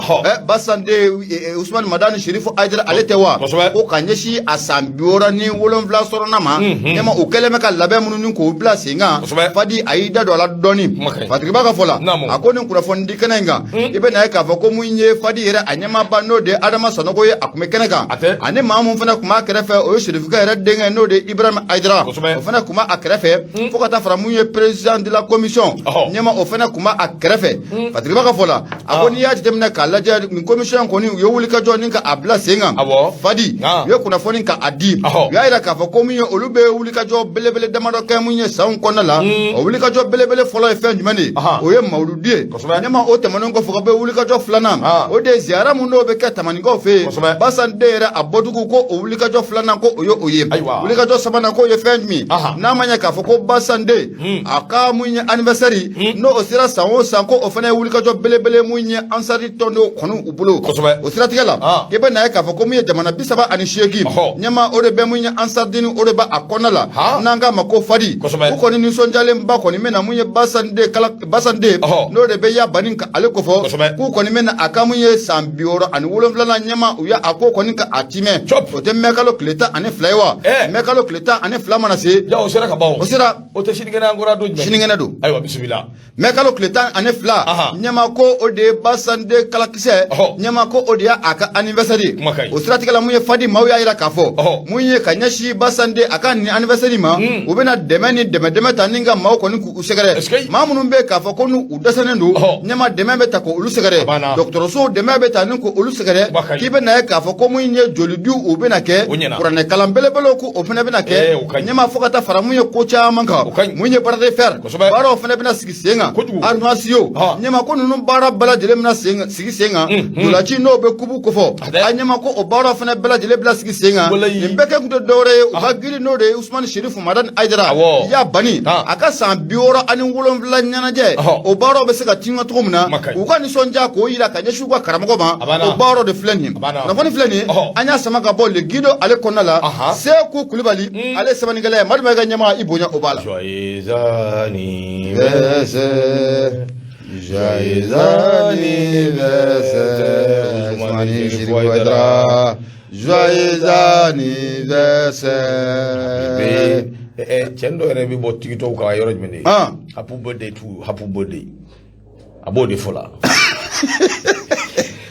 Basanden Usumani Madani Serifu Ayidara, ale tɛ wa? Ko ka ɲɛsin a san 67 sɔrɔna ma, ɲɛma, u kɛlen bɛ ka labɛn minnu ni k'o bila sen kan, FADI a y'i da don a la dɔɔni. Kuma ka ɲi. Fatigiba ka fɔ la, Naamu. a ko nin kunnafoni di kɛnɛ in kan. kan, i bɛ na ye k'a fɔ ko mun ye Fadi yɛrɛ a ɲɛmaaba, n'o de ye Adama Sanogo ye, a tun bɛ kɛnɛ kan. Ani maa mun fana tun b'a kɛrɛfɛ, o ye Serifukɛ yɛrɛ denkɛ, n'o de ye Ibrahim Hayidara, o fana tun b'a kɛrɛfɛ, fo ka taa fara mun ye président de la commission ɲɛma, o fana tun b'a kɛrɛfɛ. Fasiriba ka fɔ la, a ko n'i y'a jateminɛ k'a lajɛ, nin commission in kɔni, u ye wulikajɔ ni ka a bila sen kan. Fadi u ye kunnafoni ka a di, u y'a jira k'a fɔ ko mun ye, olu bɛ wulikajɔ belebele damadɔ kɛ mun ye sanw kɔnɔna la. O wulikajɔ belebele fɔlɔ ye fɛn jumɛn de ye? O ye mawuludi ye. Ɲɛma, o tɛmɛnen kɔfɛ, ka bɛ wulikajɔ filanan, o de ye ziyara mun n'o bɛ kɛ Tamanikaw fɛ yen, Basan den yɛrɛ a bɔdugu, ko o wulikajɔ filanan, ko o ye o ye. Wulikajɔ sabanan, k'o ye fɛn jumɛn? N'a ma ɲɛ k'a fɔ ko Basan den a ka mun ye anniversaire, n'o o sera san o san, ko o fana ye wulikajɔ belebele mun ye Ansari tɔndenw kɔni u bolo. O siratigɛ la, i bɛ na ye k'a fɔ ko mun ye jamana 38, ɲɛma, o de bɛ mun ye Ansaridini, o de b'a kɔnɔna la, n'an k'a ma ko Fadi. U kɔni nisɔndiyalenba kɔni bɛ na mun ye Basan den kala, Basan den n'o de bɛ ya bani ka ale kofɔ, k'u kɔni bɛ na a ka mun ye san 67nan, ɲɛma, u y'a a ko kɔni ka a timɛ. O tɛ mɛkalo tile 12 ye wa? Mɛkalo tile 12 mana se, o sera ka ban. O sera. O tɛ sinikɛnɛ an kɔrɔ don jumɛn? Sinikɛnɛ don. Ayiwa, bisimila. Mɛkalo tile 12, ɲɛma, ko o de ye Basan den kalakisɛ, ɲɛma, ko o de y'a ka anniversaire ye. O siratigɛ la, mun ye Fadi maaw y'a jira k'a fɔ mun ye ka ɲɛsin Basan den a ka nin anniversaire ma, u bɛna dɛmɛ ni dɛmɛ dɛmɛ ta ni ka maaw kɔni k'u sɛgɛrɛ, maa minnu bɛ k'a fɔ ko n'u dɛsɛlen don. Ɲɛma, dɛmɛ bɛ ta k'olu sɛgɛrɛ, dɔgɔtɔrɔsow dɛmɛ bɛ ta ni k'olu sɛgɛrɛ, k'i bɛ na ye k'a fɔ ko mun ye jolidiw, u bɛna kɛ kuranɛ kalan belebelew, ko o fana bɛna kɛ. Ɲɛma, fo ka taa fara mun ye ko caman kan, mun ye bras de fer baaraw fana bɛna sigi sen kan, arts martiaux, ɲɛma, ko ninnu baara bɛɛ lajɛlen bɛna sigi sen kan, ntolaci n'o bɛ kupu kofɔ a ɲɛma, ko o baaraw fana bɛɛ lajɛlen bɛna sigi sen kan. Nin bɛɛ kɛ kun tɛ dɔwɛrɛ ye, u ka guide, n'o de ye Usumani Serifu Madani Hayidara ya bani, a ka san 67 ɲɛnajɛ, o baaraw bɛ se ka tinka cogo min na, u ka nisɔndiya k'o jira ka ɲɛsin u ka karamɔgɔ ma, o baaraw de filɛ nin ye. Kunnafoni filɛ nin ye, an y'a sama ka bɔ Le Guide ale kɔnɔna la. Seku Kulubali, ale ye sɛbɛnnikɛla ye. Madu ka ɲɛmaa, i bonya o b'a la. Joyeux anniversaire, joyeux anniversaire, Ousmane Chérif Haïdara, joyeux anniversaire. Cɛ dɔ yɛrɛ bɛ bɔ TikTok kan yɔrɔ jumɛn de? Happy birthday to, happy birthday, a b'o de fɔ la.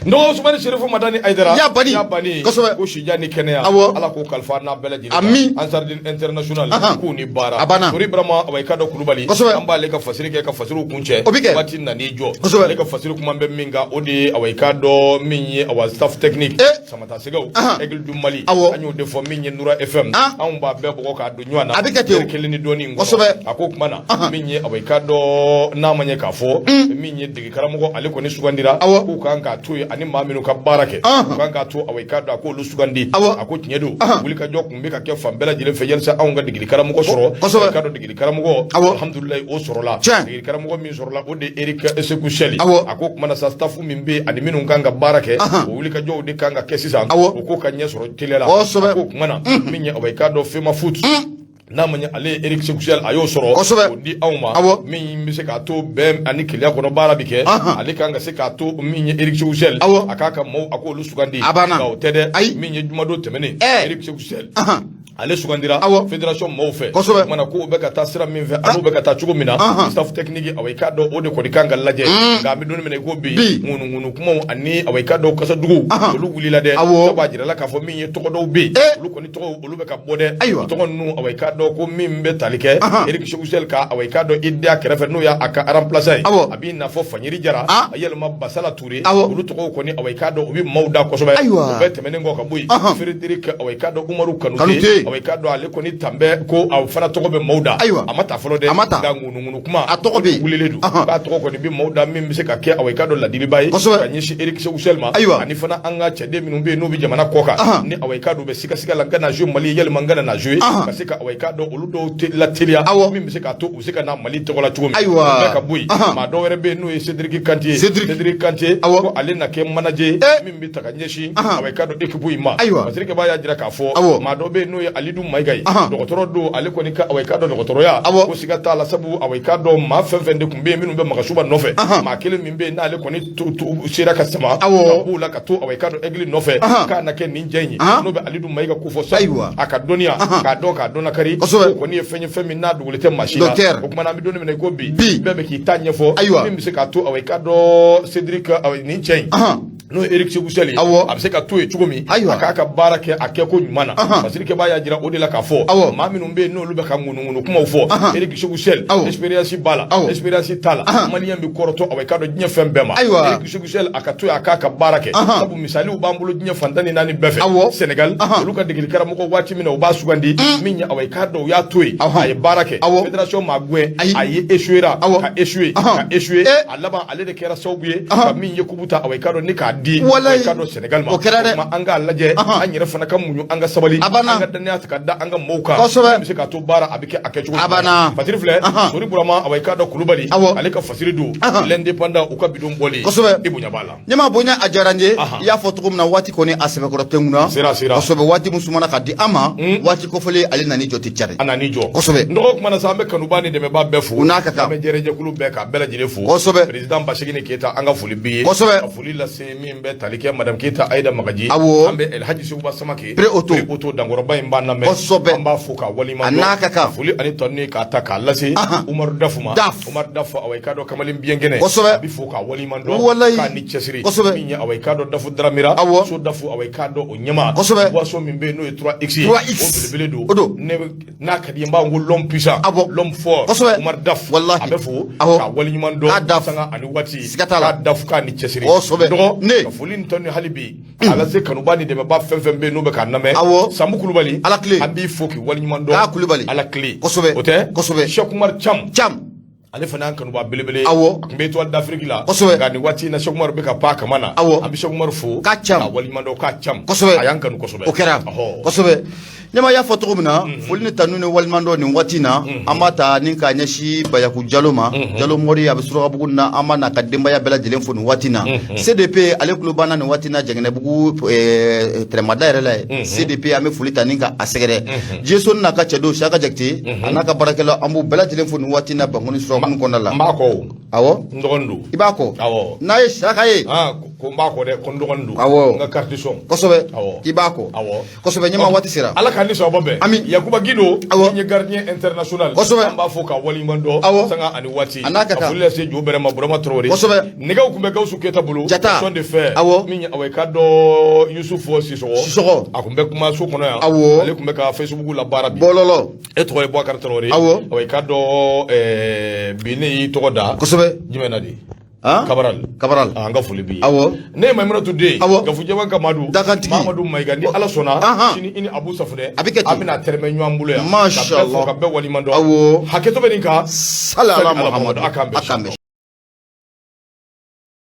N dɔgɔ Usumani Serifu Madani Hayidara. Ya bani. Ya bani. Ko sijan ni kɛnɛya. Ala k'o kalifa n'a bɛɛ lajɛlen. Ami. Ansaridini International k'u ni baara. A banna. Tori Ibrahima, awa, i ka dɔn Kulubali. An b'ale ka fasiri kɛ ka fasiriw kuncɛ. O bɛ kɛ. Waati nan'i jɔ. Ale ka fasiri kuma bɛ min kan, o de ye, awa, i ka dɔn min ye, awa, staff technique. Samata Sɛgɛw. Aigle du Mali. An y'o de fɔ min ye Nura FM. Anw b'a bɛɛ bɔgɔ k'a don ɲɔgɔn na. A bɛ kɛ ten o. Kelen ni dɔɔnin in kɔnɔ. A ko kuma na. Min ye, awa, i ka dɔn n'a ma ɲɛ k'a fɔ min ye dege karamɔgɔ, ale kɔni sugandira. K'u kan k'a to yen ani maa minnu ka baara kɛ. U kan k'a to, awa, i k'a dɔn, a k'olu sugandi. A ko tiɲɛ don. Wulikajɔ tun bɛ ka kɛ fan bɛɛ lajɛlen fɛ yalisa anw ka degeli karamɔgɔ sɔrɔ. I k'a dɔn degeli karamɔgɔ. Alhamdulilayi, o sɔrɔla. Degeli karamɔgɔ min sɔrɔla, o de ye Eric Sekou Chelle. A ko kuma na sa, staff min bɛ yen ani minnu kan ka baara kɛ, o wulikajɔw de kan ka kɛ sisan. O ko ka ɲɛ sɔrɔ teliya la. A ko kuma na min ye, awa, i k'a dɔn Femafoot, n'a ma ɲɛ ale ye Eric Sekou Chelle, a y'o sɔrɔ k'o di anw ma, min bɛ se k'a to bɛn ani kelenya kɔnɔ baara bɛ kɛ. Ale kan ka se k'a to min ye Eric Sekou Chelle, a k'a ka maaw, a k'olu sugandi. Nka o tɛ dɛ. Min ye jumadon tɛmɛnen, Eric Sekou Chelle, ale sugandira fédération maaw fɛ. Kumana ko bɛ ka taa sira min fɛ, an'u bɛ ka taa cogo min na, staff technique, awa, i k'a dɔn o de kɔni kan ka lajɛ. Nka an bɛ don min na i ko bi, ŋunuŋunu kumaw ani, awa, i k'a dɔn kasaduguw, olu wulila dɛ. Sabu a jirala k'a fɔ min ye tɔgɔ dɔw bɛ yen, olu kɔni tɔgɔw, olu bɛ ka bɔ dɛ. Tɔgɔ ninnu, awa, i k'a dɔn ko min bɛ tali kɛ Eric Sekou Chelle ka, awa, i k'a dɔn IDA kɛrɛfɛ, n'o y'a ka remplaçant ye, a b'i n'a fɔ Fanyeri Jara, a yɛlɛma Basala Ture, olu tɔgɔw kɔni, awa, i k'a dɔn u bɛ maaw da kosɛbɛ. O bɛɛ tɛmɛnen kɔ ka bɔ yen, Frédéric, awa, i k'a dɔn Umaru Kanute, awa, i k'a dɔn ale kɔni tan bɛ ko a fana tɔgɔ bɛ maaw da. A ma ta fɔlɔ dɛ, nka ŋunuŋunu kuma a tɔgɔ bɛ wulilen don k'a tɔgɔ kɔni bɛ maaw da, min bɛ se ka kɛ, awa, i k'a dɔn ladiliba ye ka ɲɛsin Eric Sekou Chelle ma. Ani fana an ka cɛden minnu bɛ yen n'u bɛ jamana kɔ kan, ni, awa, i k'a dɔn u bɛ sigasiga la, n ka na jouer Mali, yalima n kana na jouer, ka se ka, awa, i k'a dɔn olu dɔw lateliya, min bɛ se k'a to u bɛ se ka na Mali tɔgɔ la cogo min. O bɛɛ ka bɔ yen, maa dɔw wɛrɛ bɛ yen n'o ye Cédric Kanté ye. Cédric Kanté, ko ale na kɛ manager ye min bɛ ta ka ɲɛsin, awa, i k'a dɔn équipe in ma. Parce que b'a y'a jira k'a fɔ maa dɔ bɛ yen n'o ye Alidu Mayiga ye, dɔgɔtɔrɔ don. Ale kɔni ka, awa, i k'a dɔn dɔgɔtɔrɔya ko siga t'a la, sabu, awa, i k'a dɔn maa fɛn fɛn de tun bɛ yen minnu bɛ Magasuba nɔfɛ, maa kelen min bɛ yen n'ale kɔni sera ka sama ka b'u la ka to, awa, i k'a dɔn aigle nɔfɛ k'a na kɛ nin jɛ in ye, n'o bɛ Alidu Mayiga ko fɔ, sabu a ka dɔnniya k'a dɔn, k'a dɔn lakari, o kɔni ye fɛn ye, fɛn min n'a dogolen tɛ maa si la. O tuma na, an bɛ don min na i ko bi, bɛɛ bɛ k'i ta ɲɛfɔ min bɛ se k'a to, awa, i k'a dɔn Cédric, awa, nin cɛ in, n'o ye Eric Sékou Chelle ye, a bɛ se ka to yen cogo min, a k'a ka baara kɛ a kɛko ɲuman na. Fasirikɛba y'a jira o de la k'a fɔ maa minnu bɛ yen n'olu bɛ ka ŋunuŋunu kumaw fɔ, Eric Sékou Chelle, expérience b'a la, expérience t'a la, maliyɛn bɛ kɔrɔtɔ, awa, i k'a dɔn diɲɛ fɛn bɛɛ ma. Eric Sékou Chelle, a ka to yen, a k'a ka baara kɛ, sabu misaliw b'an bolo diɲɛ fan 14 bɛɛ fɛ. Sénégal, olu ka degeli karamɔgɔ, waati min na u b'a sugandi min ye, awa, i k'a dɔn u y'a to yen, a ye baara kɛ, fédération m'a gɛn, a ye échoué ka échoué ka échoué, a laban ale de kɛra sababu ye ka min ye kupu ta, awa, i k'a dɔn ni k'a di, awa, i k'a dɔn Sénégal ma. O kɛra dɛ. An k'a lajɛ, an yɛrɛ fana ka muɲu, an ka sabali, an ka danaya ta ka da an ka mɔɔw kan, min bɛ se k'a to baara a bɛ kɛ a kɛcogo. A banna. Fasiri filɛ, Sori Burama, awa, i k'a dɔn Kulubali, ale ka fasiri don l'Indépendant, u ka bidon bɔlen. I bonya b'a la. Ɲɛma bonya, a diyara n ye. I y'a fɔ cogo min na, waati kɔni a sɛbɛkɔrɔ tɛnkun na. Sera, sera. Kosɛbɛ. Waati min sumana ka di an ma, waati kofɔlen, ale nan'i jɔ ten cari. A nan'i jɔ. Kosɛbɛ. N dɔgɔ kumana sa, an bɛ kanuba ni dɛmɛba bɛɛ fo. U n'a ka kan. An bɛ jɛrɛjɛkulu bɛɛ k'a bɛɛ lajɛlen fo. Président Basegini Keyita, an ka foli b'i ye. Ka foli lase min bɛ tali kɛ madame Keyita Ayida Magaji. An bɛ Elhaji Seguba Samake. Pré auto. Pré auto dankɔrɔba in b'an lamɛn. An b'a fo k'a waleɲuman A n'a ka kan. Foli ani tanu k'a ta k'a lase Umaru Dafu ma. Daf. Umaru Dafu, awa, i k'a dɔn kamalen biɲɛ kɛnɛ. A bɛ fo k'a waleɲuman dɔn. K'a ni cɛsiri. Min ye, awa, i k'a dɔn Dafu Daramira. So Dafu, awa, i k'a dɔn o ɲɛmaa. Boisson min bɛ yen n'o ye 3X ye. 3X. O belebele don. O don. Ne n'a ka di n b'a ko l'homme puissant. L'homme fort. Umar Daf. Wallahi. A bɛ fo k'a waleɲuman dɔn. K'a Daf. Sanga ani waati. Siga t'a la. K'a Daf, k'a ni cɛsiri. Dɔgɔ. Ne. Ka foli ni tanu hali bi a lase kanuba ni dɛmɛba fɛn fɛn bɛ yen n'o bɛ k'a lamɛn. Sanbu Kulubali. Ala tile. An b'i fo k'i waleɲuman dɔn. K'a Kulubali. Ala tile. Kosɛbɛ. O tɛ. Kosɛbɛ. Cheikh Umar Cham. Cham. Ale fana y'an kanuba belebele. A tun bɛ Étoile d'Afrique la. Nka nin waati in na, Cheikh Umar bɛ ka pan a kama na. An bɛ Cheikh Umar fo. K'a Cham. K'a waleɲuman dɔn, k'a Cham. A y'an kanu kosɛbɛ. O kɛra. Kosɛbɛ. Ɲɛma y'a fɔ cogo min na, foli ni tanu ni waleɲuman dɔn nin waati in na, an b'a ta ni k'a ɲɛsin Bayaku Jalo ma. Jalo Mori, a bɛ Surakabugu na, an b'a n'a ka denbaya bɛɛ lajɛlen fo nin waati in na. CDP, ale tulo banna nin waati in na Jɛgɛnɛbugu tɛrɛmada yɛrɛ la ye. CDP, an bɛ foli ta ni ka a sɛgɛrɛ. Jeson n'a ka cɛdenw, Saka Jakite a n'a ka baarakɛlaw, an b'u bɛɛ lajɛlen fo nin waati in na Bankoni Surakabugu kɔnɔna la. N b'a kɔ o. Awɔ. N dɔgɔnin don. I b'a kɔ. Awɔ. N'a ye Saka ye. Ko n b'a kɔ dɛ, ko n dɔgɔnin don. Awɔ. N ka carte sɔn. Kosɛbɛ. Awɔ. I b'a kɔ. Awɔ. Kosɛbɛ. Ɲɛma waati sera. Ala k'an ni sɔrɔ bɛn. Ami. Yakuba Gido. Awɔ. Min ye gardien international. Kosɛbɛ. An b'a fo k'a waleɲuman dɔn. Awɔ. Sanga ani waati. A n'a ka kan. Ka foli lase Jo Bɛrɛ ma, Burama Traoré. Kosɛbɛ. Nɛgɛw tun bɛ Gawusu Keyita bolo. Jata. Son de fer. Awɔ. Min ye, awa, i k'a dɔn Yusufu Sisɔgɔ. Sisɔgɔ. A tun bɛ kumaso kɔnɔ yan. Awɔ. Ale tun bɛ ka Facebook la baara bi. Bɔlɔlɔ. E tɔgɔ ye Boubacar Traoré. Awɔ. Awa, i k'a dɔn bi ne y'i tɔgɔ da. Kosɛbɛ. Jumɛn na de? Han? Cabral. Cabral. An ka foli b'i ye. Awɔ. Ne ye Mayimunatu den. Awɔ. Gafujɛba ka Madu. Dakantigi. Mamadu Mayiga, ni Ala sɔnna. Sini i ni Abu Safunɛ. A bɛ kɛ ten. An bɛna tɛrɛmɛ ɲɔgɔn bolo yan. Masha Ka bɛɛ fo, Allah. ka bɛɛ waleɲuman dɔn. Awɔ. Hakɛto bɛ nin kan. Sali ala Muhamadu. A k'an bɛn. A k'an bɛn.